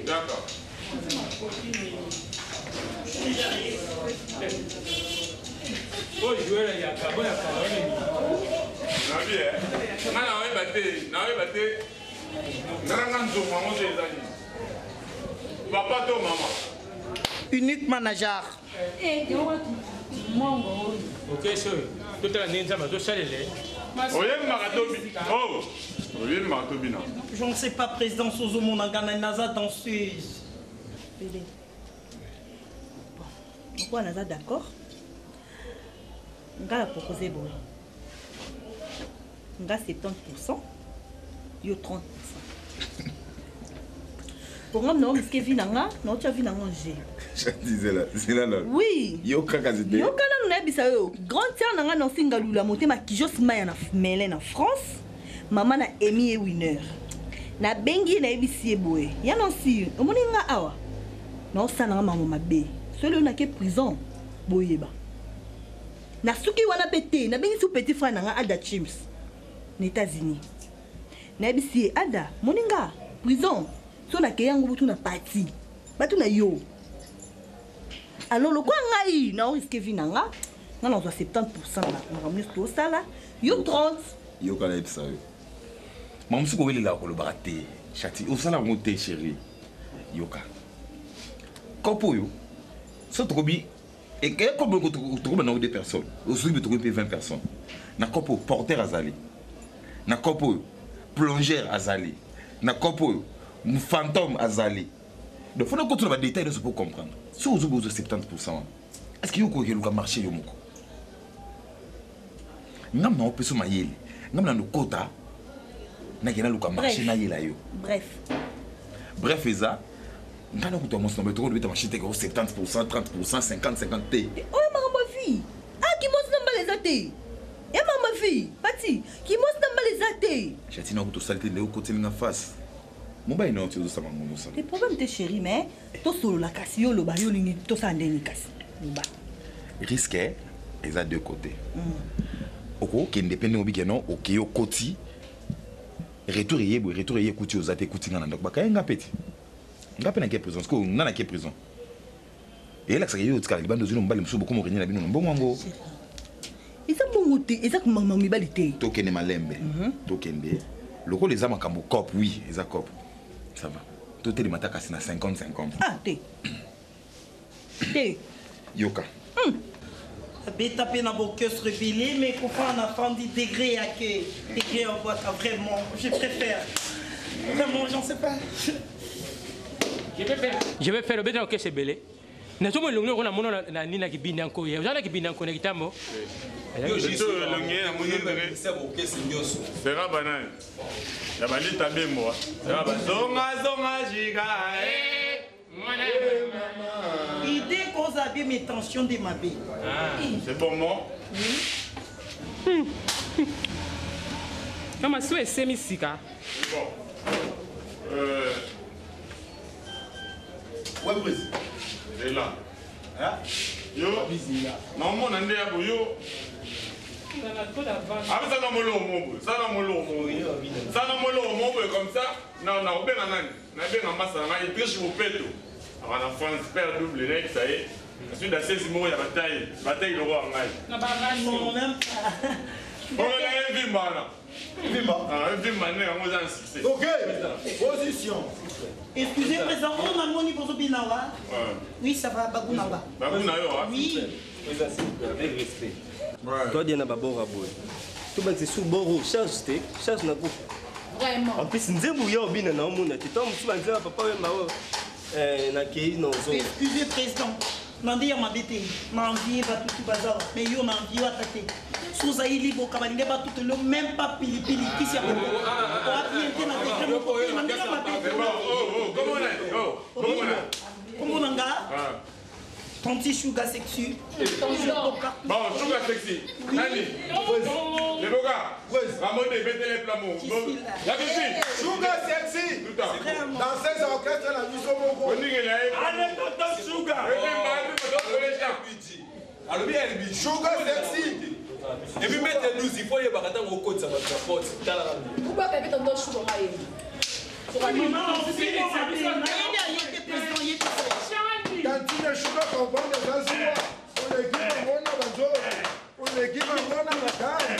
Speaker 1: D'accord.
Speaker 16: Oyo joueur ya kabo ya kala oyo.
Speaker 1: Nabi, nga naoyeba te, naoyeba te. Ngaranga nzongo yango te eza nini? Papa to mama?
Speaker 12: Unique manager.
Speaker 16: Orchestre oyo totala ndenge Nzambe azosalela.
Speaker 1: Oyembaka tobi. Oh, oyembaka tobina.
Speaker 12: Je ne sais pas, président Sozo Monangana, naza danseuse.
Speaker 14: Bébé. Bon, pourquoi naza d'accord? Nga na propose boye. Nga 70%, yo 30%. Po nga na risque vie na nga, na otia vie na nga en jeu.
Speaker 7: Chati zela, zela là.
Speaker 14: Oui.
Speaker 7: Yo kaka zete.
Speaker 14: Yoka nanu nayebisa yo grande sœur na nga Nancy Ngalula motema Kijos Maya na Melun na France, mama na Amy ye winner. Nabengi ye nayebisi ye boye, ya Nancy omoni nga awa naosala nanga makambo mabe, soki lelo nake prison boyeba. Nasuki wana mpe te, nabengi su petit frère na nga Ada Chims na États-Unis, nayebisi ye Ada moni nga prison so nakei yango butu na pati batu na yo. Alors lokola ngai nao risque vie na nga, nga nazwa 70% na makambo nyonso tosala, yo 30.
Speaker 7: Yoka nayebisa yo, makambo mosusu kowelelaka kolobaka te. Chati osala yango te chéri. Yoka kopo oyo so tokobi ekobo tokobanda ngo 2 personnes, osoki mpe tokobi mpe 20 personnes na kopo oyo. Porteur azali na kopo oyo, plongeur azali na kopo oyo, fantôme azali. Donc fona kotuna badetail nyonso po comprendre. So ozobi ozwa 70% wana, est ce que yo okoki eluka marché yo moko? Ngam na opesa mayele, ngam na lokota nakende naluka marché nayela yo.
Speaker 14: Bref.
Speaker 7: Bref, eza ngai nakuta mwasi na boye, tokolobeta marché te ko 70%, 30%, 50 50 te.
Speaker 14: Oyo makambo ya vie. Ah, kimwasi na mbala eza te. Ya makambo ya vie pati, kimwasi na mbala eza te.
Speaker 7: Chati nakuta osali te nde okotelinga face mobali na yo ti ozosala bango mosala.
Speaker 14: Te problème te chéri, mais tosolola kasi. Yo oloba yo olingi tosala ndenge, kasi loba.
Speaker 7: Risque eza deux côtés. Okokende mpe ndenge obike no, okei okoti retour eye boye, retour eye ekuti oza te, ekuti nga na ndako, bakaye nga mpe ti nga mpe nake prison. Sikoyo nga nake prison, eyelakisaka ye otikala libanda, ozwi na mobali mosusu, bokoma orenie na bino na mbongo yango.
Speaker 14: Eza bongo te, eza makambo mibali te.
Speaker 7: Tokende malembe, tokende lokola eza makambo cop. Oui, eza cop, ça va, totelema ta kasi na 50 50.
Speaker 14: Ah te te.
Speaker 7: Yoka.
Speaker 6: Abeta mpe na bokestre ebele, mais kofanda na fandi degré ya ke degré ya obwaka, vraiment je préfère, vraiment j'en sais pas.
Speaker 16: Je vais faire obeta orchestre ebele, nazomona elongi oko namona na nini na kibinda nkoyi, oza na kibinda nkoyi na kitambo.
Speaker 1: Sera banani ya balita bembo sera bazonga zonga jika.
Speaker 6: Idée koza bien, mais tension nde mabe.
Speaker 1: C'est bon mo.
Speaker 16: Mama so esemi sika.
Speaker 1: Bon.
Speaker 17: Ouais, président.
Speaker 1: Zela. Yo, naomona nde ya boyo. Abisaka moloko mo boye, sala moloko mo boye, sala moloko mo boye comme ça. Na obenga nani? Nabenga masa na ngai Triche Bopeto aka na France, père double, nayebisa ye asui dasesi moko ya bataille bataille lokola ngai oyo na ye vimba wana evimba nde yango eza na succès.
Speaker 17: Ok, position.
Speaker 6: Excusez président, oyo namoni bozobina wa. Oui, ça va, bagu na ba.
Speaker 1: Bagu na yo.
Speaker 6: Oui.
Speaker 18: Avec respect, toi dia na babord ya boye, tobakisa sur bord oyo charge te, charge na groupe.
Speaker 3: Vraiment.
Speaker 18: En plus nzembo ya obina na omona te, ntango mosusu banzembo ya papa oyemba oyo nakei na ozonga.
Speaker 6: Excusez président, na nde ya mabe te, na envie batutu baza, mais yo na envie ata te. So ozali liboka balingi batutelo même pas pilipili kisi ya oabien te na degré moko te na ndenge ya mabe. Kombo na nga Tanti Sugar Sexy.
Speaker 1: Bon, Sugar Sexy. Nani? Les beaux gars. Ramon mettez les plats. La bibi.
Speaker 4: Sugar Sexy. Dans ces orchestres, la biso moko.
Speaker 1: Allez, tonton Sugar.
Speaker 15: Alobi LB.
Speaker 4: Sugar Sexy.
Speaker 15: Et puis maître 12, il faut yebaka ntango okotisa bato na porte, talaka.
Speaker 13: Ubaka mpe tonton Sugar mayele.
Speaker 4: Tantine Sugar comprendre eza zuwa. Oleki bango na banzoto. Oleki bango na matari.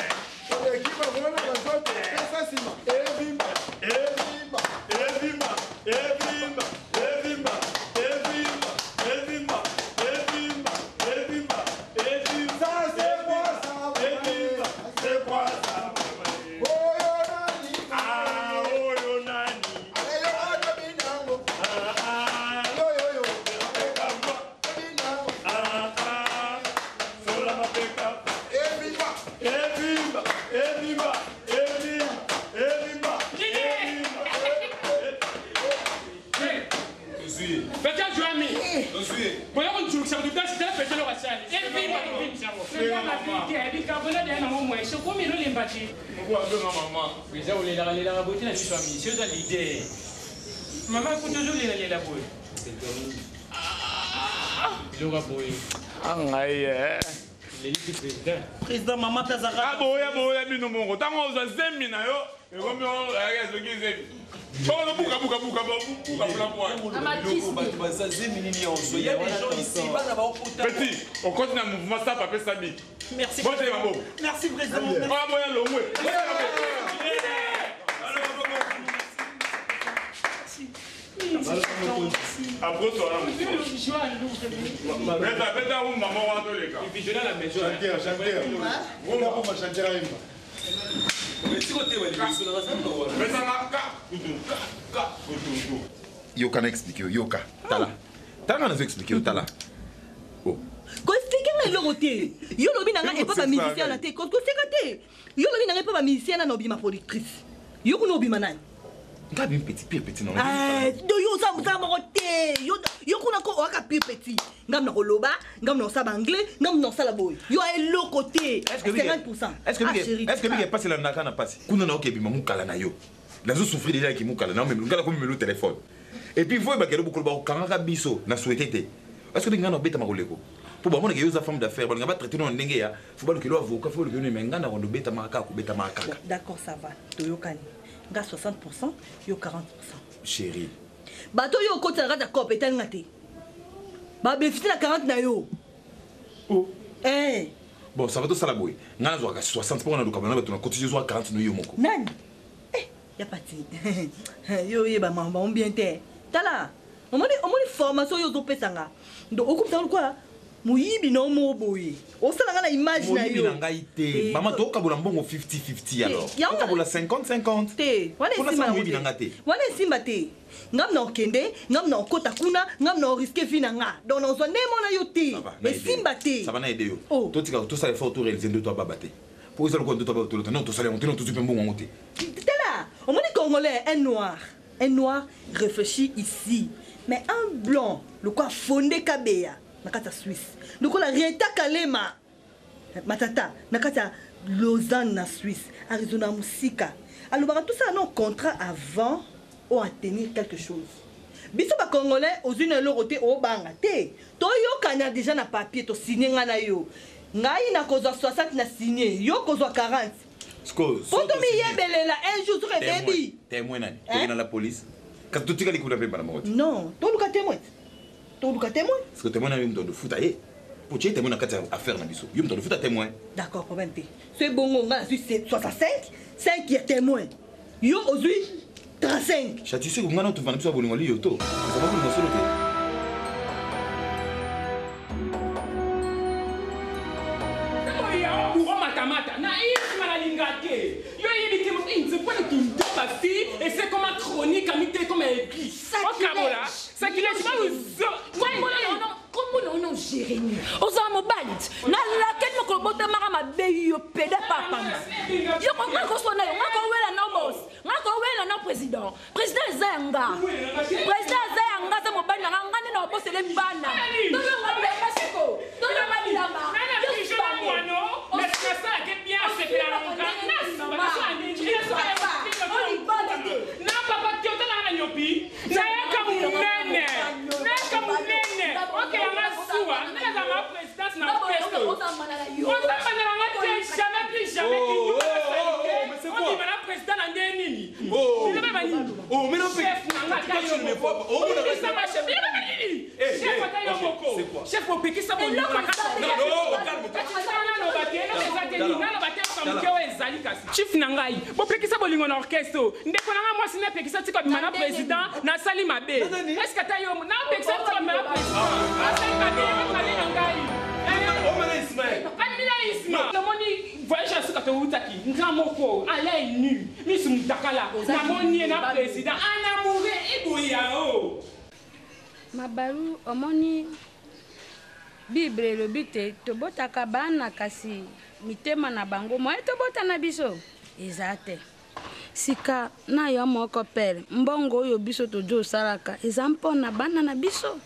Speaker 4: Oleki bango na banzoto. Pesa nsima. Evimba.
Speaker 1: Evimba. Evimba. Evimba. Evimba. Evimba. Evimba. Evimba. Evimba. Evimba.
Speaker 4: Ça c'est quoi ça?
Speaker 1: Evimba. C'est quoi ça?
Speaker 4: Oyo nani?
Speaker 1: Ah, oyo nani?
Speaker 4: Aleyo ato binango.
Speaker 1: Ah, ah.
Speaker 4: Yo yo yo.
Speaker 1: Ah, ah. Sola mapeka.
Speaker 4: Evimba.
Speaker 1: Evimba. Evimba. Evimba.
Speaker 16: Olemba te.
Speaker 1: Moko abenga mama.
Speaker 16: Eza olelaka lelaka boye te na biso ya misi oza leader. Mama kutu ozolelalela boye. Biloko ya boye.
Speaker 1: Angai eh.
Speaker 16: Lelisi président.
Speaker 6: Président mama mpe azalaka.
Speaker 1: Aboya boya bino moko. Ntango ozwa zemi na yo, ekomi ozoki zemi. Bongo buka buka buka buka buka
Speaker 15: buka. Bato baza zemi nini ya ozwa. Il y a des gens ici, bana baokota.
Speaker 1: Petit, okoti na mouvement sapa pe sabi.
Speaker 6: Merci.
Speaker 1: Bote maboko.
Speaker 6: Merci président.
Speaker 1: Oya boya longwe. Aproso wana mosusu. Beta beta rumba moko wana toleka.
Speaker 17: Chanteur, chanteur. Rumba rumba chanteur ayemba.
Speaker 1: Betanga ka kutu ka ka kutu.
Speaker 7: Yoka na explique yo, yoka. Tala. Tala nga nazo explique yo, tala.
Speaker 14: Koexplike nga eloko te. Yo lobi na nga epa bamusicien na te, koseka te. Yo lobi na nga epa bamusicien na na obima productrice, yo kuna obima nani?
Speaker 7: Nga bimi petit pire petit na.
Speaker 14: Eh, do yo oza mosala moko te. Yo yo kuna ko oaka pire petit. Ngam na koloba, ngam na kosala baanglais, ngam na kosala boye. Yo eloko te. 50%.
Speaker 7: Est-ce que
Speaker 14: Ah,
Speaker 7: bike
Speaker 14: chérie,
Speaker 7: est-ce que bike pasi landaka na pasi? Kuna na oke bima mukala na yo. Nazo souffrir déjà ki mukala na meme ngala ko melo téléphone. Et puis faut bakelo bokolo ba kangaka biso na souhaiter te. Est-ce que bike ngana obeta makoleko? Po ba mona ke yo za femme d'affaires, ba nga ba traiter no ndenge ya, faut ba lokelo avocat, faut lokelo mais ngana ko beta makaka ko beta makaka.
Speaker 14: Bon, d'accord, ça va. Toyokani. Nga 60%, yo 40%.
Speaker 7: Chérie.
Speaker 14: Bato yo okotisa na kati ya cope etali nga te. Babénéficie na 40 na yo.
Speaker 7: Oh.
Speaker 14: Eh,
Speaker 7: Bon, ça va to sala boye. Ngana zwaka 60 po na lokaba na bato na cotiser zwa 40 no yo moko.
Speaker 14: Nani? Eh, ya pati. Yo oyeba makambo yango bien te. Tala, omoni omoni formation oyo ozopesa nga. Donc okomisa lokola moyibi na yo moko boye. Osala nga na image na
Speaker 7: Moyibi
Speaker 14: yo.
Speaker 7: na ngai te.
Speaker 14: Eh,
Speaker 7: Mama tokabola mbongo 50-50 alors.
Speaker 14: Te, yango-
Speaker 7: Tokabola 50-50.
Speaker 14: Te, wana
Speaker 7: Mpona
Speaker 14: esimba
Speaker 7: sa
Speaker 14: yango
Speaker 7: moyibi
Speaker 14: te.
Speaker 7: na nga te.
Speaker 14: Wana esimba te. Ngam na okende, ngam na okota kuna, ngam na oriske vie na nga. Donc nazwa nde mona yo te. Esimba te.
Speaker 7: Ça va na aider yo. Totika tosala effort to réaliser ndoto ya baba te. Po ezala lokola ndoto ya baba tolota non tosala yango te non tozwi mpe mbongo yango te.
Speaker 14: Tala, omoni congolais, un noir. Un noir réfléchit ici. Mais un blanc, lokola Fonde Kabeya, na kati ya Suisse. Lokola Reta Kalema, Matata, na kati ya Lausanne na Suisse. Arizona mosika. Alobaka tosala non contrat avant o atteindre quelque chose. Biso bacongolais ozwi na eloko te obanga te. Toyokana déjà na papier tosigne nga na yo. Ngai nakozwa 60 na signe, yo kozwa 40.
Speaker 7: Sikoyo,
Speaker 14: Po tomiyebelela un jour soki ebebi.
Speaker 7: témoin nani?
Speaker 14: Hein?
Speaker 7: Toke na la police. Kasi totikali kuna mpe mbala moko te.
Speaker 14: Non, toluka témoin. Toluka témoin.
Speaker 7: Parce que témoin na yo moto adofuta ye. Po tie témoin na kati ya affaire na biso. Yo moto adofuta témoin.
Speaker 14: D'accord, problème te. So ebongo nga nazwi 65, 5 ya témoin. Yo ozwi 35.
Speaker 7: Chati soki nga na tovanda biso ya bolingo liyo to. Ezala bolingo solo te.
Speaker 16: Oyo matamata na isma nalinga te yo yebi te nzepone kindoba fi ese koma chronique ami te koma église okabola sacrilège
Speaker 19: komona ono Jérémie ozala mobali ti nalakeli mokolo botamaka mabe yo peda papamba yo nga kosona yo nga kowela na bos nga kowela na président président eza ya nga président eza ya nga aza mobali na nga nga nde na obosele bana tolonga bilamba siko tolonga bilamba
Speaker 16: na papa te otalaka na nyopi nayaka monene nayaka monene okeyanga zuwa nayaka ma présidence na orchestre ozambanelanga te jamais plus jamais ondima na président na nde nini bilobeba nini chef nanga ata yo moko chef bilobeba nini chef ata yo moko chef opekisa bolingo naloba te eloko eza te nini naloba te eloko moke oyo ezali kasi chief na ngai bopekisa bolingo na orchestre oyo. Ndeko na ngai mwasi napekisa tika bima na président nasali mabe eske ata yo napekisa tika bima na président nasali mabe mabe na ngai amina Isma namoni voyage ya suka towutaki nga moko alai nu misu mutakala namoni ye na président anamoure eboya o
Speaker 3: Mabalu omoni Bible elobi te tobotaka bana kasi mitema na bango moye tobota na biso eza te. Sika na yo moko pere mbongo oyo biso tojo osalaka eza mpo na bana na biso.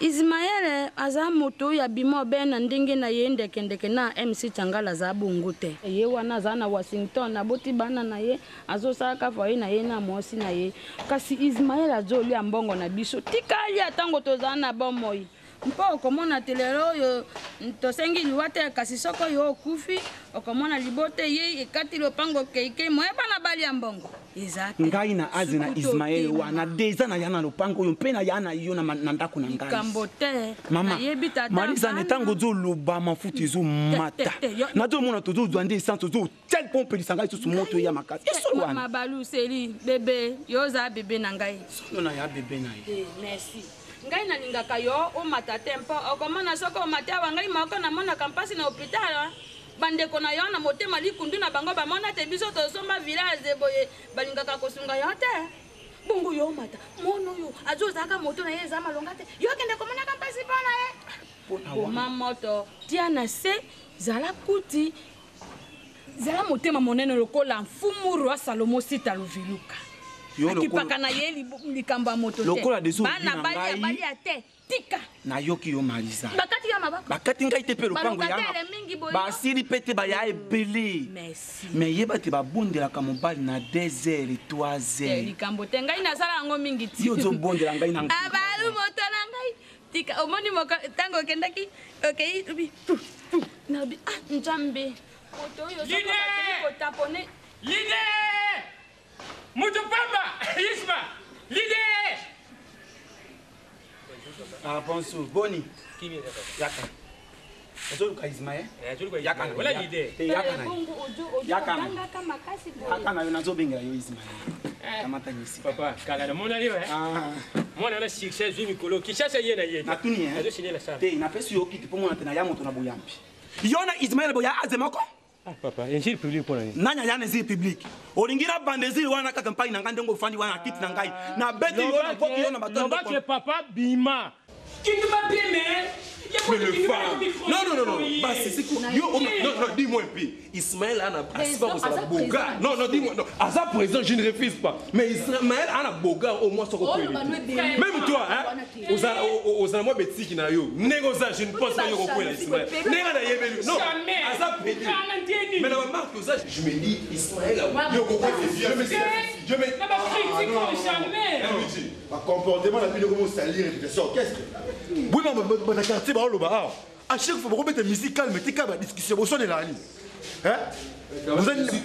Speaker 3: Ismaele aza moto oyo abima obe na ndenge na ye ndekendeke na MC Changala aza bongo te. Ye wana aza na Washington, aboti bana na ye, azosalaka foyer na ye na mwasi na ye. Kasi Ismaele azolia mbongo na biso. Tika alia ntango tozala na bomoi. Mpo okomona te lelo oyo tosengi liwa te, kasi soko yo okufi okomona libota ye ekati lopango keikei moye bana balia mbongo eza te.
Speaker 9: Ngai na aze na
Speaker 3: Sukutu
Speaker 9: Ismaele
Speaker 3: otema.
Speaker 9: wana deja na ya na lopango oyo mpe na ya na yo na ma- na ndako na ngai.
Speaker 3: Likambo te.
Speaker 9: Mama,
Speaker 3: Nayebi tata
Speaker 9: Marisa
Speaker 3: bana.
Speaker 9: ntango ozoloba mafuta ezomata
Speaker 3: Te, te, yo-
Speaker 9: nazomona tozozwa nde essence ozotel mpo opelisa ngai lisusu moto eya makasi esolo wana
Speaker 3: Mabalu seli bebe yo oza bebe na ngai.
Speaker 9: solo na ya bebe na ye
Speaker 3: Eh, merci. Ngai nalingaka yo omata te mpo okomona soki omati awa ngai moko namonaka mpasi na hôpital. Bandeko na yo na motema likundu na bango bamona te biso tosomba village boye balingaka kosunga yo te. Bongo yo omata mwana oyo azozalaka moto na ye eza malonga te, yo okende komonaka mpasi mpo na ye. Boma moto tia na se, zala kuti, zala motema monene lokola mfumu roi Salomo Sita Luviluka.
Speaker 9: Yo lokola-
Speaker 3: Akipaka na ye likambo ya moto te.
Speaker 9: Lokola dezo
Speaker 3: Bana
Speaker 9: olobi na
Speaker 3: balia
Speaker 9: ngai.
Speaker 3: balia te, tika
Speaker 9: Nayoki yo Marisa.
Speaker 3: Bakati ya maboko.
Speaker 9: Bakati ngai te mpe lopango ya
Speaker 3: Balokatele mingi boye.
Speaker 9: basili mpe te baya ebele.
Speaker 3: Merci.
Speaker 9: Me yeba te babondelaka mobali na 2 heures 3
Speaker 3: Te,
Speaker 9: heures.
Speaker 3: likambo te, ngai nasala yango mingi ti.
Speaker 9: Yo ozobondela ngai na
Speaker 3: Abalu moto na ngai tika. Omoni moko ntango okendaki okei obi pu, pu. Nalobi ah Nzambe, moto oyo soki
Speaker 16: Leader!
Speaker 3: bakei kotapone.
Speaker 16: Leader! Mutu pamba! Isma! Leader!
Speaker 9: Ah, bonsoir. Boni. Yaka. Ozoluka Ismaël? Yaka na yo.
Speaker 16: Wala leader.
Speaker 9: Te yaka na yo.
Speaker 3: Bongo ojo
Speaker 9: Yaka na yo.
Speaker 3: ogangaka makasi boye.
Speaker 9: Yaka na yo nazobengela yo Ismaël. Kamata nyisi.
Speaker 16: Papa, kala na mona yo eh. Mwana wana succès zwi mikolo. Kinshasa ye na ye.
Speaker 9: Natuni eh.
Speaker 16: Azosine la salle.
Speaker 9: Te napesi yo kiti mpo mona te na ya moto na boyambi. Yo na Ismaël boya aze moko?
Speaker 16: Ah papa, injile public pona nini?
Speaker 9: Nani aya na ezili public? Olingi na banda ezili wana kaka mpai na ngai ndenge ofandi wana na kiti na ngai. Nabeti yo na boki yo na bato.
Speaker 16: Loba ke papa bima. Kindu ba bien mais.
Speaker 15: Mais le phare. Non, non, non, non. Bah, c'est quoi? Yo, oh, non, non, dis-moi un peu. Ismaël Anna,
Speaker 10: Président,
Speaker 15: Aza
Speaker 10: Aza
Speaker 15: Boga.
Speaker 10: président.
Speaker 15: Non, non, dis-moi. Non. Aza président, je ne refuse pas. Mais Ismaël Anna Boga, au moins, soko
Speaker 10: Oh,
Speaker 15: kweli.
Speaker 10: bah, nous, des-
Speaker 15: Même toi, hein. Oza moi betiki na yo. Nengo za, je ne pense pas yo kokwela Ismaël. Nenga na yebeli. Non.
Speaker 16: Jamais.
Speaker 15: Aza pédé.
Speaker 16: Kana ndieni.
Speaker 15: Mais dans ma marque, oza, je me dis Ismaël, yo kokwela. Je me je me
Speaker 16: Na ba critique jamais.
Speaker 17: Bacomportement na bino komo salir réputation orchestre bwima na quartier baoloba awa à chaque fois bakobeta musique calme tika badiscussion bosonela nini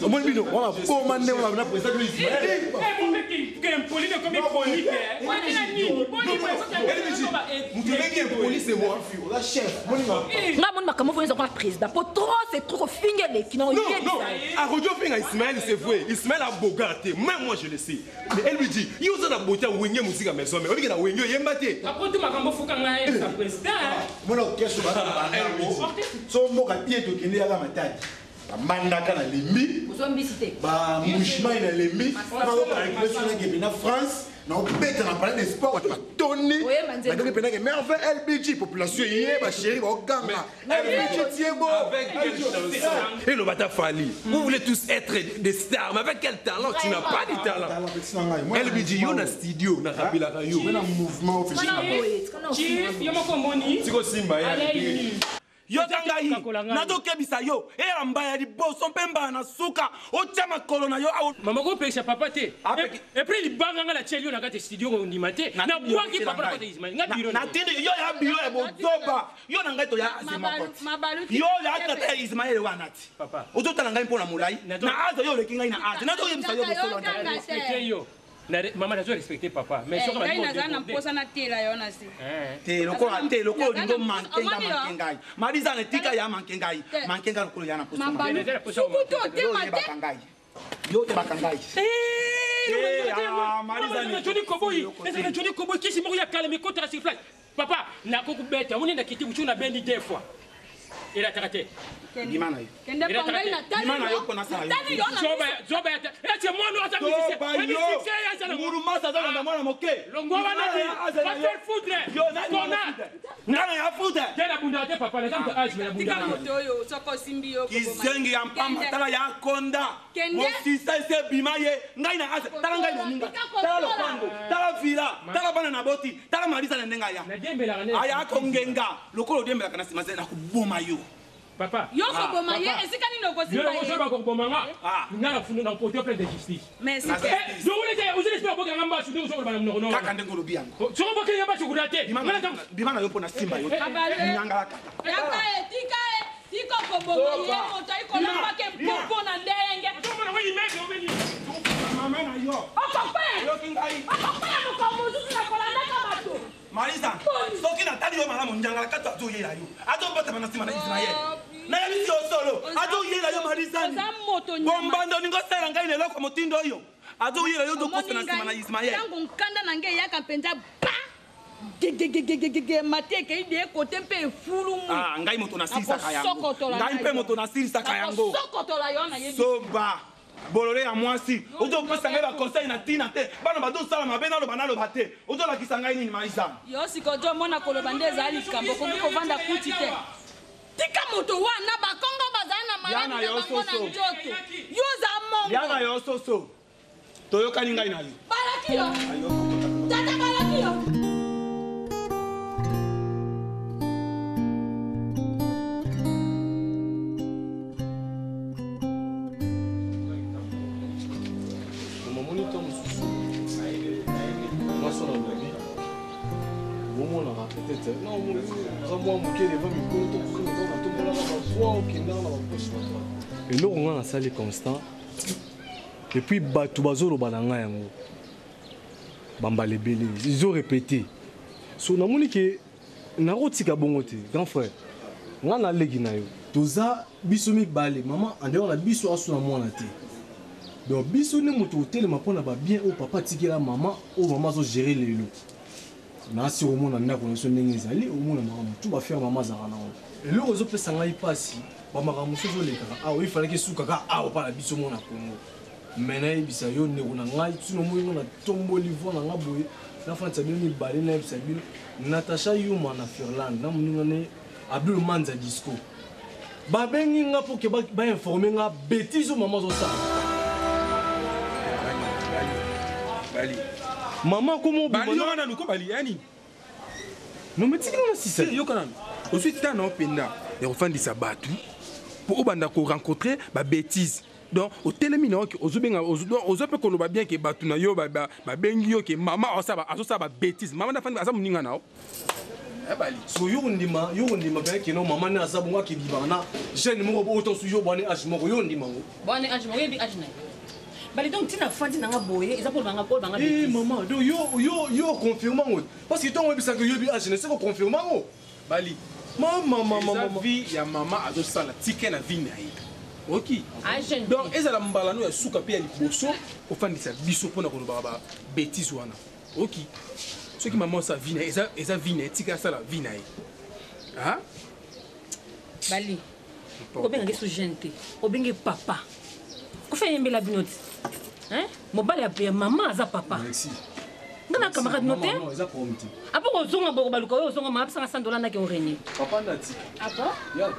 Speaker 17: omoni bino wana boma nde wana na président bino Ismaël.
Speaker 16: Eh mon mec qui impoli de comme chronique. Wana nini? Boni
Speaker 15: Mutu ndenge impoli c'est moi.
Speaker 17: Oza chef moninga.
Speaker 10: Nga moni makambo oyo eza kona président po trop c'est trop kofinga eleki na
Speaker 15: Non, non, Arodio Finga Ismaël, c'est vrai. Ismaël a bogarté. Même moi, je le sais. Mais elle lui dit, il y a beauté à Wenge musique à maison. Mais on dit qu'il a Wenge, il y a
Speaker 16: Après tout makambo fuka ngai sa président.
Speaker 17: Mona orchestre babango so mboka tie tokende yaka Matadi bamandaka na lembi
Speaker 10: ozombisi te
Speaker 17: bamushimai na lembi nazokalkulation na France naobeta na palais de sport bato batoni
Speaker 10: Oyeba nzembo.
Speaker 17: badoki mpenake merveille LBG population ye basheri baoganga LBG tiego.
Speaker 15: Avec quelle chanson? Et le bata Fali, vous voulez tous être des stars, mais avec quel talent? Tu n'as pas de talent. LBG, yo na studio, na rappelaka yo.
Speaker 17: Na mouvement
Speaker 16: Chief, yo moko moni.
Speaker 15: Tiko Simba ya.
Speaker 9: Yoka ngai nazokebisa yo eya mbala ya liboso mpe mbala na suka otia makolo na yo.
Speaker 16: Mama kopekisa papa te. Et puis libanga nga na tieli yo na kati ya studio kondima te. Nabwaki papa na kati ya Ismaël. Nga biro.
Speaker 9: Natindi yo ya biro ya bozoba yo na ngai toya aze moko ti
Speaker 3: Mabalu
Speaker 9: yo ya tata ya Ismaele wana ti ozotala ngai mpo na molai na aze yo oleki ngai na aze nazoyebisa yo bosolo.
Speaker 16: Respecte yo. Mama nazo respecte papa. Mais
Speaker 3: Eh,
Speaker 16: soki
Speaker 3: ngai
Speaker 16: balingi
Speaker 3: naza na
Speaker 16: kodéborde.
Speaker 3: mposa natela yo na se.
Speaker 9: Te lokola te lokola olingo manke nga
Speaker 3: Omoni yo?
Speaker 9: manke ngai Marisa na tika ya manke ngai
Speaker 3: Te.
Speaker 9: manke ngai lokola ya na poso.
Speaker 3: Mabalu, sukutu otema te.
Speaker 9: Oyebaka ngai yo oyebaka ngai. Eh, ah, Marisa
Speaker 16: Mama, Johnny Koboyi, ezalaka Johnny Koboyi kisi moko ya kala mikotaka sur place. Papa, nakokobeta, omoni nakiti butu na bendi deux fois. Elataka te.
Speaker 9: Bima na yo.
Speaker 3: Kende
Speaker 16: Elataka
Speaker 3: pangai
Speaker 16: te.
Speaker 3: na tali
Speaker 9: Bima na yo
Speaker 3: yo.
Speaker 9: mpo nasala yo.
Speaker 3: Tali yo na
Speaker 16: Zoba ya- zoba ya te. Ete mwana oyo aza musicien.
Speaker 9: Zoba
Speaker 16: Oyebi
Speaker 9: yo.
Speaker 16: succès ya aza nango.
Speaker 9: Ngurumasa aza kolanda mwana moke.
Speaker 16: Longwa wana ti.
Speaker 9: Azala
Speaker 16: Va
Speaker 9: yo.
Speaker 16: faire foutre.
Speaker 9: Yo, nani
Speaker 16: Kona.
Speaker 9: Nani ya foutre?
Speaker 16: Te na bunda te papa, naza moto age, mais na bunda
Speaker 3: Tika
Speaker 16: na
Speaker 3: moto oyo soki osimbi yo koboma.
Speaker 9: Kizengi ya mpamba
Speaker 3: Kende.
Speaker 9: tala ya konda.
Speaker 3: Kende.
Speaker 9: Mosisa ese ebima ye. Ngai na ase tala ngai moninga. Tala lopango, tala villa, tala bana na boti, tala malisa na ndenge aya. Aya kongenga lokola odembelaka na nsima ze nakoboma yo.
Speaker 16: Papa.
Speaker 3: Yo koboma ye
Speaker 16: Papa.
Speaker 3: esika nini
Speaker 16: Yo
Speaker 3: okosimba ye?
Speaker 16: ozoba kokoboma nga. Nga na funda na porter plainte de justice.
Speaker 3: Mais
Speaker 16: Eh, yo ozali ozali esprit obokela mbasu ndenge ozoloba na monoko
Speaker 9: Kaka ndenge olobi yango.
Speaker 16: Soki obokeli mbasu kuda te.
Speaker 9: Bima na yo mpo na simba yo.
Speaker 3: Abale.
Speaker 9: Nyangala kaka.
Speaker 3: Yaka ye tika ye tika koboma ye moto ayikolambaka mpopo na ndenge.
Speaker 9: Mama na yo.
Speaker 3: Okokwea.
Speaker 9: Oyoki ngai.
Speaker 3: Okokwea mokambo mosusu na kolandaka bato.
Speaker 9: Marisa, soki natali yo malamu njangala kati azoyela yo azobotama na nsima na Israele nayebisi yo solo azoyela yo marisani
Speaker 3: Oza moto nyama.
Speaker 9: bombando olingi osala ngai na eloko motindo oyo azoyela yo ozokosa na nsima na Ismaele
Speaker 3: ntango nkanda na ngai eyaka mpenza ba gegegegegege mate ekei de kote mpe efulumu
Speaker 9: Ah, ngai moto nasilisaka yango
Speaker 3: Nakosokotola
Speaker 9: ngai
Speaker 3: na
Speaker 9: mpe
Speaker 3: yo.
Speaker 9: moto nasilisaka yango
Speaker 3: Nakosokotola yo nayebi
Speaker 9: soba bolole ya mwasi ozopesa ngai baconseil na ntina te bana bazosala mabe naloba naloba te ozolakisa ngai nini marisa
Speaker 3: yo sikoyo omona koloba nde ezali likambo okoki kovanda kuti te tika moto wana bakongo bazali na
Speaker 9: Ya
Speaker 3: maladi
Speaker 9: na
Speaker 3: na
Speaker 9: yo
Speaker 3: bango na
Speaker 9: soso.
Speaker 3: nzoto yo oza
Speaker 9: ya na
Speaker 3: mongo
Speaker 9: yo soso toyokani ngai na yo
Speaker 3: balaki yo tata balaki yo
Speaker 18: Omamoni to mosusu mwasi na lobi omonaka peut-être non oza mwa moke devant mikolo to mosusu otombolaka bavoi okendaka na bapoche bato eloko nga nasali constant epuis bato bazoloba na ngai yango bambala ebele ezorepete so namoni ke nakotika bongo te grand frère nga naleki na yo toza biso mibale mama andeo na biso aso na mwana te donc biso nde moto otelema mpona babien oyo papa atikela mama oyo mama azogere lelo nasi omona ndako na biso ndenge ezali omona makambo tu bafere mama azalaka nango eloko ezopesa ngai mpasi bamakambo mosusu ezolekaka awa efalaki esukaka awa mpa na biso mona kongo me nayebisa yo ndeko na ngai tino moi ngo natomboli voi na ngai boye nafandisa bino mibale nayebisa bino natasha yuma na firlande na moninga ne abdul manza disco babengi nga mpo ke bainforme nga bétise oyo mama azosala
Speaker 15: Bali.
Speaker 18: Mama komo
Speaker 15: Bali yo wana luko bali yani.
Speaker 18: Non mais tiki na sisa.
Speaker 15: Yo kana. Osui tita na openda ya kofandisa bato po obanda ko rencontrer ba bêtise. Donc otelemi na oki ozobenga ozo pe koloba bien ke bato na yo ba babengi yo ke mama osaba azosala ba bêtise. Mama na fandi aza moninga na yo. Bali.
Speaker 18: So yo ndima yo ndima pe ke no mama ne aza bongo akebibaka na jeune moko bo otosu yo bwane age moko yo ndima ngo.
Speaker 19: Bwane age moko oyebi age na ye. Bali donc ntina fandi nanga boye eza mpo banga mpo banga
Speaker 18: Eh maman, donc yo yo yo confirme ngo. Parce que ntango oyebisaka yo yebi age na se ko confirme ngo.
Speaker 15: Bali.
Speaker 18: Mama mama
Speaker 15: Eza
Speaker 18: mama.
Speaker 15: vie ya mama azosala tike na vie na ye. Oki.
Speaker 19: Agent.
Speaker 15: Donc ezala mbala no ya suka pe ya liboso ofandisa biso mpona kolobaka ba bêtise wana. Oki. Soki mama osala vie na ye eza eza vie na ye tika asala vie na ye. Ah?
Speaker 19: Bali. Obengaki so jeune te obengi papa kofi ayembela bino te Hein? mobali ya mama aza papa nga na camarade no te
Speaker 18: Non, eza problème te.
Speaker 19: apo kozonga boko baluka oyo ozonga mama apesanga 100 dollar ndaki orenie
Speaker 18: Papa ndati.
Speaker 19: apo
Speaker 18: Ya.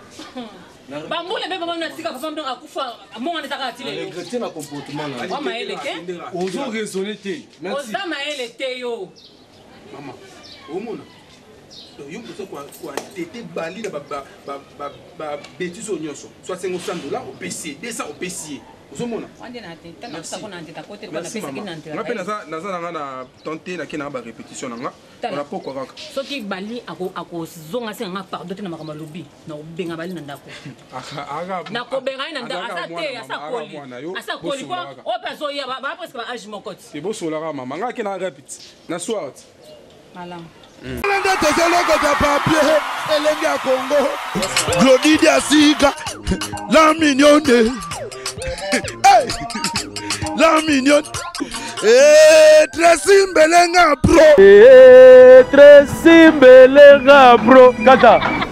Speaker 19: bambula mpe papa natika papa donc akufa monga ezaka ati lelo
Speaker 18: Regretter na comportement na.
Speaker 19: Wa mayele te?
Speaker 18: Ozo raisonner te. Merci.
Speaker 19: oza mayele te yo
Speaker 15: Mama, omona. Donc yo moto koatete bali na babétise oyo nyonso so asengo 100 dollar opesi ye 200 opesi ye ozomona Merci, mama. Nga mpe naza nanga na tante nake nanga barépétition na nga
Speaker 19: Tala.
Speaker 15: ona pokwa kaka
Speaker 19: soki bali akozonga se yanga pardon te na makambo alobi nakobenga bali na ndako nakobenga ye na ndako aza te aza koli aza koli po oyo mpe azoya baa presque ba age moko ti
Speaker 15: ebosolaka mama nga ake na répéti na soir ti
Speaker 19: malamu
Speaker 4: nde tozolokota papier elenge ya kongo glodidi ya sika la mignonne Hey! la mignonne Eh, Tracy Mbelenga bro
Speaker 5: Tracy Mbelenga bro kata.